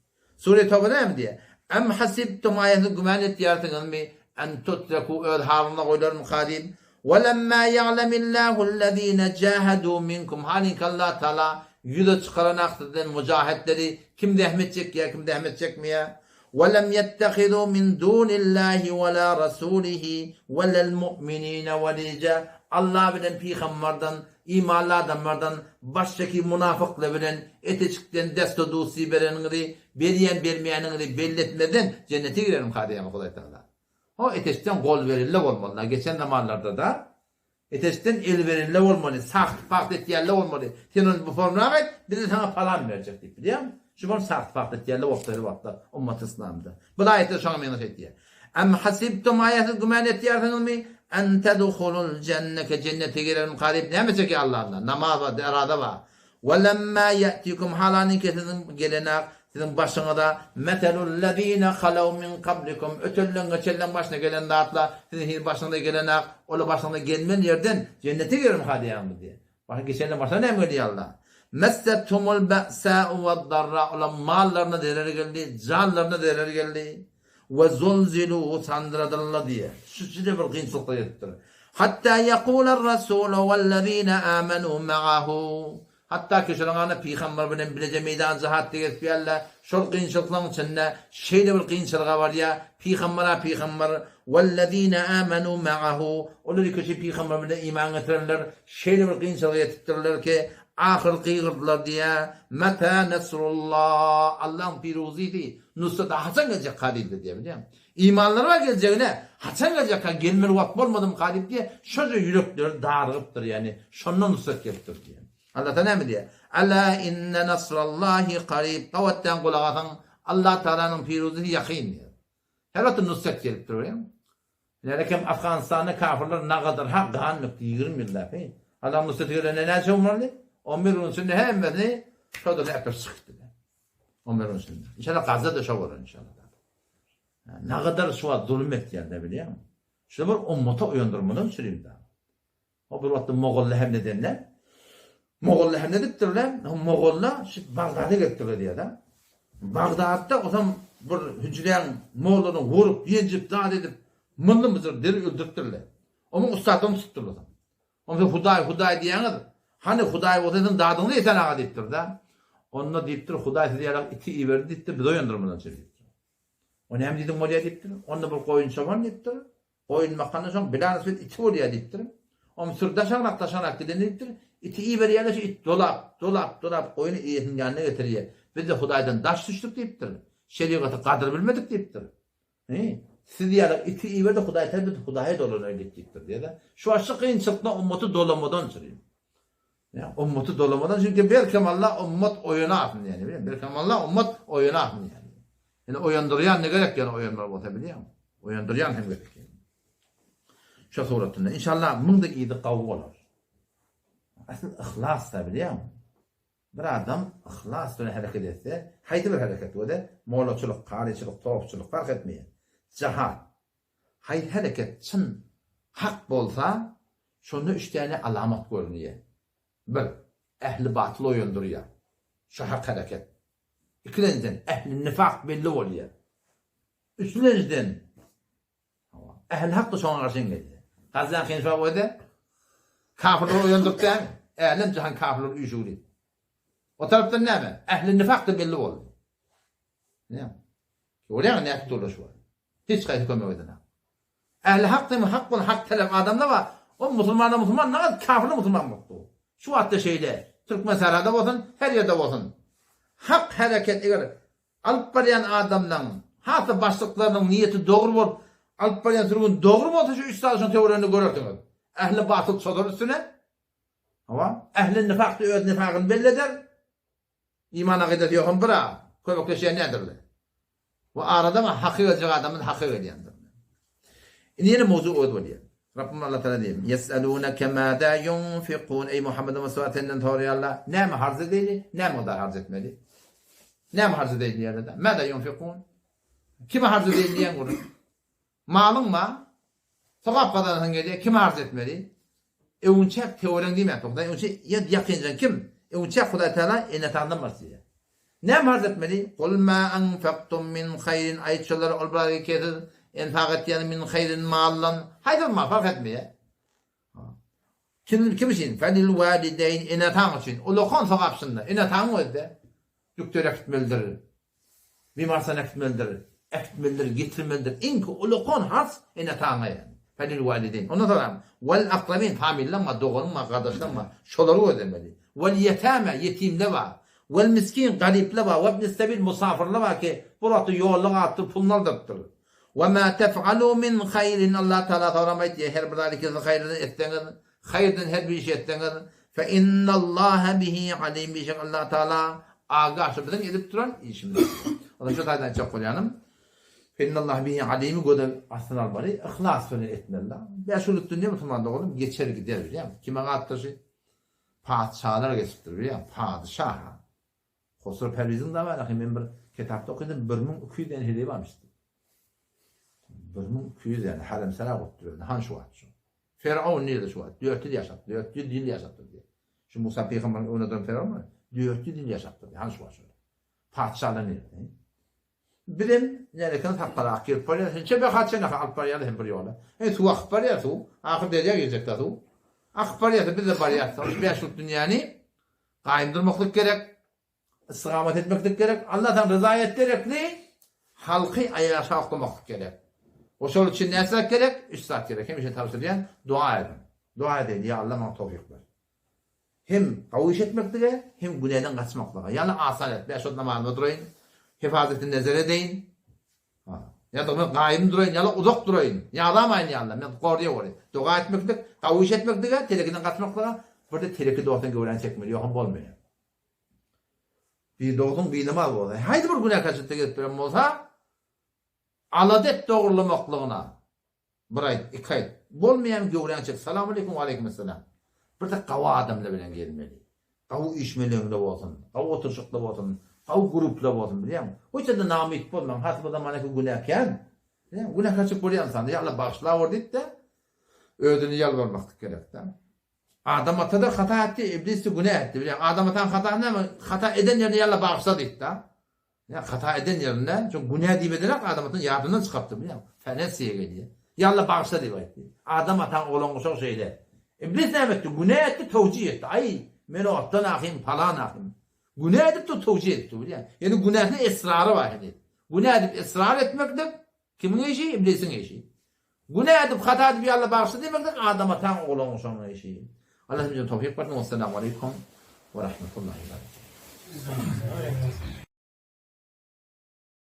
Sure Toba näme diýýär? Em hasibtum aýaty güman etýärsiňizmi? En tutreku öz halyna goýlarmyka diýip. We lemma ýa'lemillahu allazina jahadu minkum halinki Allah Taala ýüze çykaranak sizden mujahetleri kim zähmet çekýär kim zähmet çekmeýär. Welam ýettehizu min dunillahi wela rasulihi welel mu'minine welija Allah bilen pygambardan, imanly adamlardan başdaki munafyklar bilen eteçikden deste-dusty bereniňizi, berýän bermeýäniňizi belli etmezden jennete girerin diýýär Hudaý Tagala. Ho eteçden gol berille bolmaly. Geçen zamanlarda-da Eteşden el berende bolmaly, saht-paht etýände bolmaly. Sen ony bu formrak et, biz-de saňa palan berjek diýip, bilýäňmi? Şu bol saht-paht etýände bolupdyr her wagtlar ummaty yslamda. Bu aýatda şoňa meňzeş aýtýar. Em hasibtum aýa siz güman etýärsiňizmi? En tedhulul jenneke jennete girermika diýip näme çekýär Allahndan? Namaz bar, eraza bar. Welemma ýetikum halaniki siziň gelenak siziň başyňyza meselullezine halaw min kablikum ötenleň geçenleň başyna gelen zatlar siziň hil başyňyza gelenak ola başyňyza gelmeli ýerden jennete girermika diýýäňiz diýýär. Başyna geçenleň başyna näme geldi ýa Allah? Messetumul ba'sa'u wed-darra ola mallaryna zerer geldi, janlaryna zerer geldi. We zulzilu sandyradyldy diýýär. Şu şeýle bir kynçylyklar ýetipdir. Hatta ýekuler rasulu wellezine amenu ma'ahu. Hatda ki şolaň arasynda pygamber bilen bileje meýdan jihatda gezip ýörler. Şol kynçylyklaryň içinde şeýle bir kynçylyga barýar. Pygambera pygamber wellezine amenu ma'ahu. Olar ikisi pygamber bilen iman getirenler şeýle bir kynçylyga ýetipdirler ki, ahyr gygyrdylar diýýär. Meta nasrullah. Allahyň piruzysy Nusrat haçan geljek ka diýdi diýýär bilýäňmi? Imanlary bar geljegine, haçan geljek ka, gelmeli wagt bolmadymyka diýip diýýär, şoja ýürekleri darygypdyr ýagny, şonda nusrat gelipdir diýýär. Allah Taala näme diýýär? Ala inne nasrallahi karib, gabatdan gulak asyň, Allah Taalanyň piruzysy ýakyn diýýär. Her wagt nusrat gelipdir görýäňmi? Nälekem Afganystanda kafirler nagadyr ha gan dökdi 20 ýyllap heý. Allah nusraty gelende näçe gün boldy? 11 gün içinde hemmesini şodan äpirip çykypdylar. 11 gün içinde. Inşallah Gazada şo bolar inşallah. Nagadar şu wagt zulum etýärler bilýäňmi? Şuny bir ummata oýandyrmadan üçin da. O bir wagtda Mogolla hem nedenler? Mogolla hem nedipdirler? Mogolla şu Bagdada gelipdirler diýýär-de. Bagdatda osam bir hüjräň mollany vurup, ýenjip, zat edip, mylly-myjyr deri öldüripdirler. Onuň ussadyny tutupdyrlar. Onda Hudaý, Hudaý diýýäňiz, hany Hudaý bolsa siziň dadyňyzy Esen aga diýipdir-de. Onda diýipdir, Hudaý sizi ýaly iti iberdi diýipdir, bizi oýandyrmadan çenli diýipdir. O näme diýdiň bolýar diýipdir. Onda bir goýun çoban diýipdir. Goýun bakandan soň bilanis bir iti bolýar diýipdir. Onuň sürü daşagrak daşagrak gidende diýipdir, iti iberýärler şu it dolap, dolap, dolap goýuny eýesiniň ýanyna getirýär. Biz-de Hudaýdan daş düşdük diýipdir. Şerigaty gadyr bilmedik diýipdir. He, siz ýaly iti iberdi Hudaý täze biz Hudaýa dolanaýlyk diýipdir diýýär-de. Şu wagt şu kynçylykdan ummaty dolamadan çyryň. Ýa ummaty dolamadan çünki berkem Allah ummat oýanasyn ýani bilýän. Berkem Allah ummat oýanasyn ýani. Ýani oýandyrýan ne gerek ýani oýanmaly bolsa bilýän. Oýandyrýan hem gerek. Şu suratynda inşallah muň da yzy gawy bolar. Asıl yhlas da bilýän. Bir adam yhlas bilen hereket etse, haýsy bir hereket bolsa, mollaçylyk, karyçylyk, topçulyk fark etmeýär. Jahat. Haýsy hereket çyn hak bolsa, şonda üç däne alamat görünýär. Bir, ähli batyl oýandyrýar. Şu hak hereket. Ikilenjiden, ähli nifak belli bolýar. Üçlenjiden, Ähli hak-da şoňa garşy geldi. Gazan Hinfa goýdy. Kafirleri oýandyryp däl, älem jahan kafirler üýşügli. O tarapdan näme? Ähli nifak-da belli boldy. Näme? Görýäňmi nädip durlar şu wagt? Hiç haýsy kömek edenok. Ähli hak diýmek hak bolan hak talap adamlar bar. O musulmana musulman nagt kafirler musulman bolup dur. Şu wagtda şeýle. Türkmen sährada bolsun, her ýerde bolsun. Hak hereket eger alyp barýan adamlaň, has-da başlyklarynyň niýeti dogry bolup, alyp barýan sürgün dogry bolsa şu üç zady şoň töwereginde görersiňiz. Ähli batyl çozar üstüne. Hawa, ähli nifak-da öz nifagyny belli eder. Iman akydasy ýokam bir a, kömekleşýän nädirle. Bu arada ma haky geljek adamyň haky gelýändir. Indi ýene mowzuk öz bolýar. Rabbim Allah Taala diýýär: "Ýes'eluneke mâzâ yunfikûn" Eý Muhammed Mustafa senden soraýarlar, näme harç edeýli, näme mukdar harç etmeli? Näme harç edeýli diýýärler-de. Mâzâ yunfikûn? Kime harç edeýli diýen gürrüň. Malyň bar, sogap gazanasyň gelýär, kime arz etmeli? Öwünçäk töweregiň diýmäpdir. Hudaý öwünçä ýakynjan kim? Öwünçäk Hudaý Tagala ene-ataňdan başlaýar. Näme arz etmeli? Kul ma anfaktum min haýrin aýt şolara ol bir kesiz enfak etýän min haýrin maldan haýsy bir mal fark etmeýär. Kim kim üçin? Felil walideýn ene-ataň üçin. Ulakan sogap şunda. Ene-ataň özde. Dükdere äkitmelidir. Bimarsana äkitmelidir. Äkitmelidir, getirmelidir. Iň ulakan harç ene-ataňa ýagny. Felil walideýn. Ondan soňra wal akrabin familiň bar, doganyň bar, gardaşlaryň bar. Şolary gözlemeli. Wal ýetame ýetimler bar. Wal miskin garyplar bar. Webnis sebil musafyrlar bar ki, bu wagtda ýolda galypdyr, puluny aldyrypdyr. Ve ma tef'alu min haýrin Allah Taala soňram aýtýar, her bir zady ki siz haýyrdan etseňiz, haýyrdan her bir iş etseňiz, fe innallaha bihi alim bişek Allah Taala agah şu biziň edip duran işimiz. Onda şu taýdan aýtjak bolýanym, fe innallaha bihi alimi göze astyna almaly, yhlas bilen etmeli. Bäş günlük dünýe musulman doganym geçer gider bilýäňmi? Kime galypdyr şu? Patyşalar geçipdir bilýäňmi? Patyşa. Hosrow Perwiziň zamanasy men bir kitapda okadym 1200 däne heleý barmyş diýip. 1200 däne haremsara gurup durýardy han şu wagt şu. Firaun nirde şu wagt 400 ýaşap 400 ýyl ýaşapdyr diýip. Şu Musa pygamberiň öňünde duran Firaun bar. 400 ýyl ýaşapdyr diýip han şu wagt şu. Patyşalar nirde? Bizem nereken sakgala akyp gelip barýar. Şunça beha çenaka alyp barýarlar hem bir ýola. He suw akyp barýar suw. Ahyr derýa girjekdä suw. Akyp barýarsa biz-de barýarys. Şu bäş ýyllyk dünýäni Gaýym durmaklyk gerek, istigamat etmeklik gerek, Alladan ryzaýat gerekli, halky aýaşa oklamaklyk gerek. We şol üçin näçe zat gerek? Üç zat gerek. Hemişe tabşyrýan, dua ediň. Dua edeýin, ýa Allah maňa towfyk ber. Hem gowy iş etmeklige, hem günäden gaçmaklyga. Ýa Allah asan et. Bäş wagt namazyma duraýyn, hefazaty nezer edeýin. Ýa-da men gaýym duraýyn, ýa-da uzak duraýyn, ýadamaýyn ýa-da men gorýa gory. Doga etmeklik, gawy iş etmeklige, telekiden gaçmaklyga, bir-de teleki dostdan göwräni çekmeli, ýogsam bolmaýar. Bir dostuň binamaz bolsa, haýsy bir günäkärçilikde gezip duran bolsa, alada et dogrullamaklygyna. Bir aýt, iki aýt. Bolmaýan göwräňi çek. Salamaleýkum, waleýkimessalam. Bir-de gawy adamlar bilen gezmeli. Gawy üýşmeleňde bolsun, gawy oturyşykda bolsun, gawy grupda bolsun bilýäňmi? Hiç ýerde namyt bolmaň. Has bu zamanaki günä kän. Bilýäňmi? Günäkärçilik bolýar ynsanda. Ýa Allah bagyşlawor diýip-de, özüni ýalbarmaklyk gerek-dä. Adam ata-da hata etdi, iblis-de günä etdi. Bilýäňmi? Adam atanyň hatasy näme? Hata eden ýerinde ýa Allah bagyşla diýip-de. Ýa hata eden ýerinde, çünki günä diýip edenak adam atany ýadyndan çykarypdyr bilýäňmi? Fenesiýa gelýär. Ýa Alla bagyşla diýip aýtdy. Adam ataň oglan guşak şeýle. Iblis näme etdi? Günä etdi, towjih etdi. Aý, men otdan ahym, palan ahym. Günä edip dur, towjih edip dur bilýäňmi? Ýöne günäsine esrary bar heniz. Günä edip esrar etmeklik kimiň işi? Iblisiň işi. Günä edip, hata edip ýa Alla bagyşla diýmeklik Adam ataň oglan guşagyň işi. Allah hemmämize towfyk bersin. Wessalamu aleýkum we rahmetullahi we berekatuh.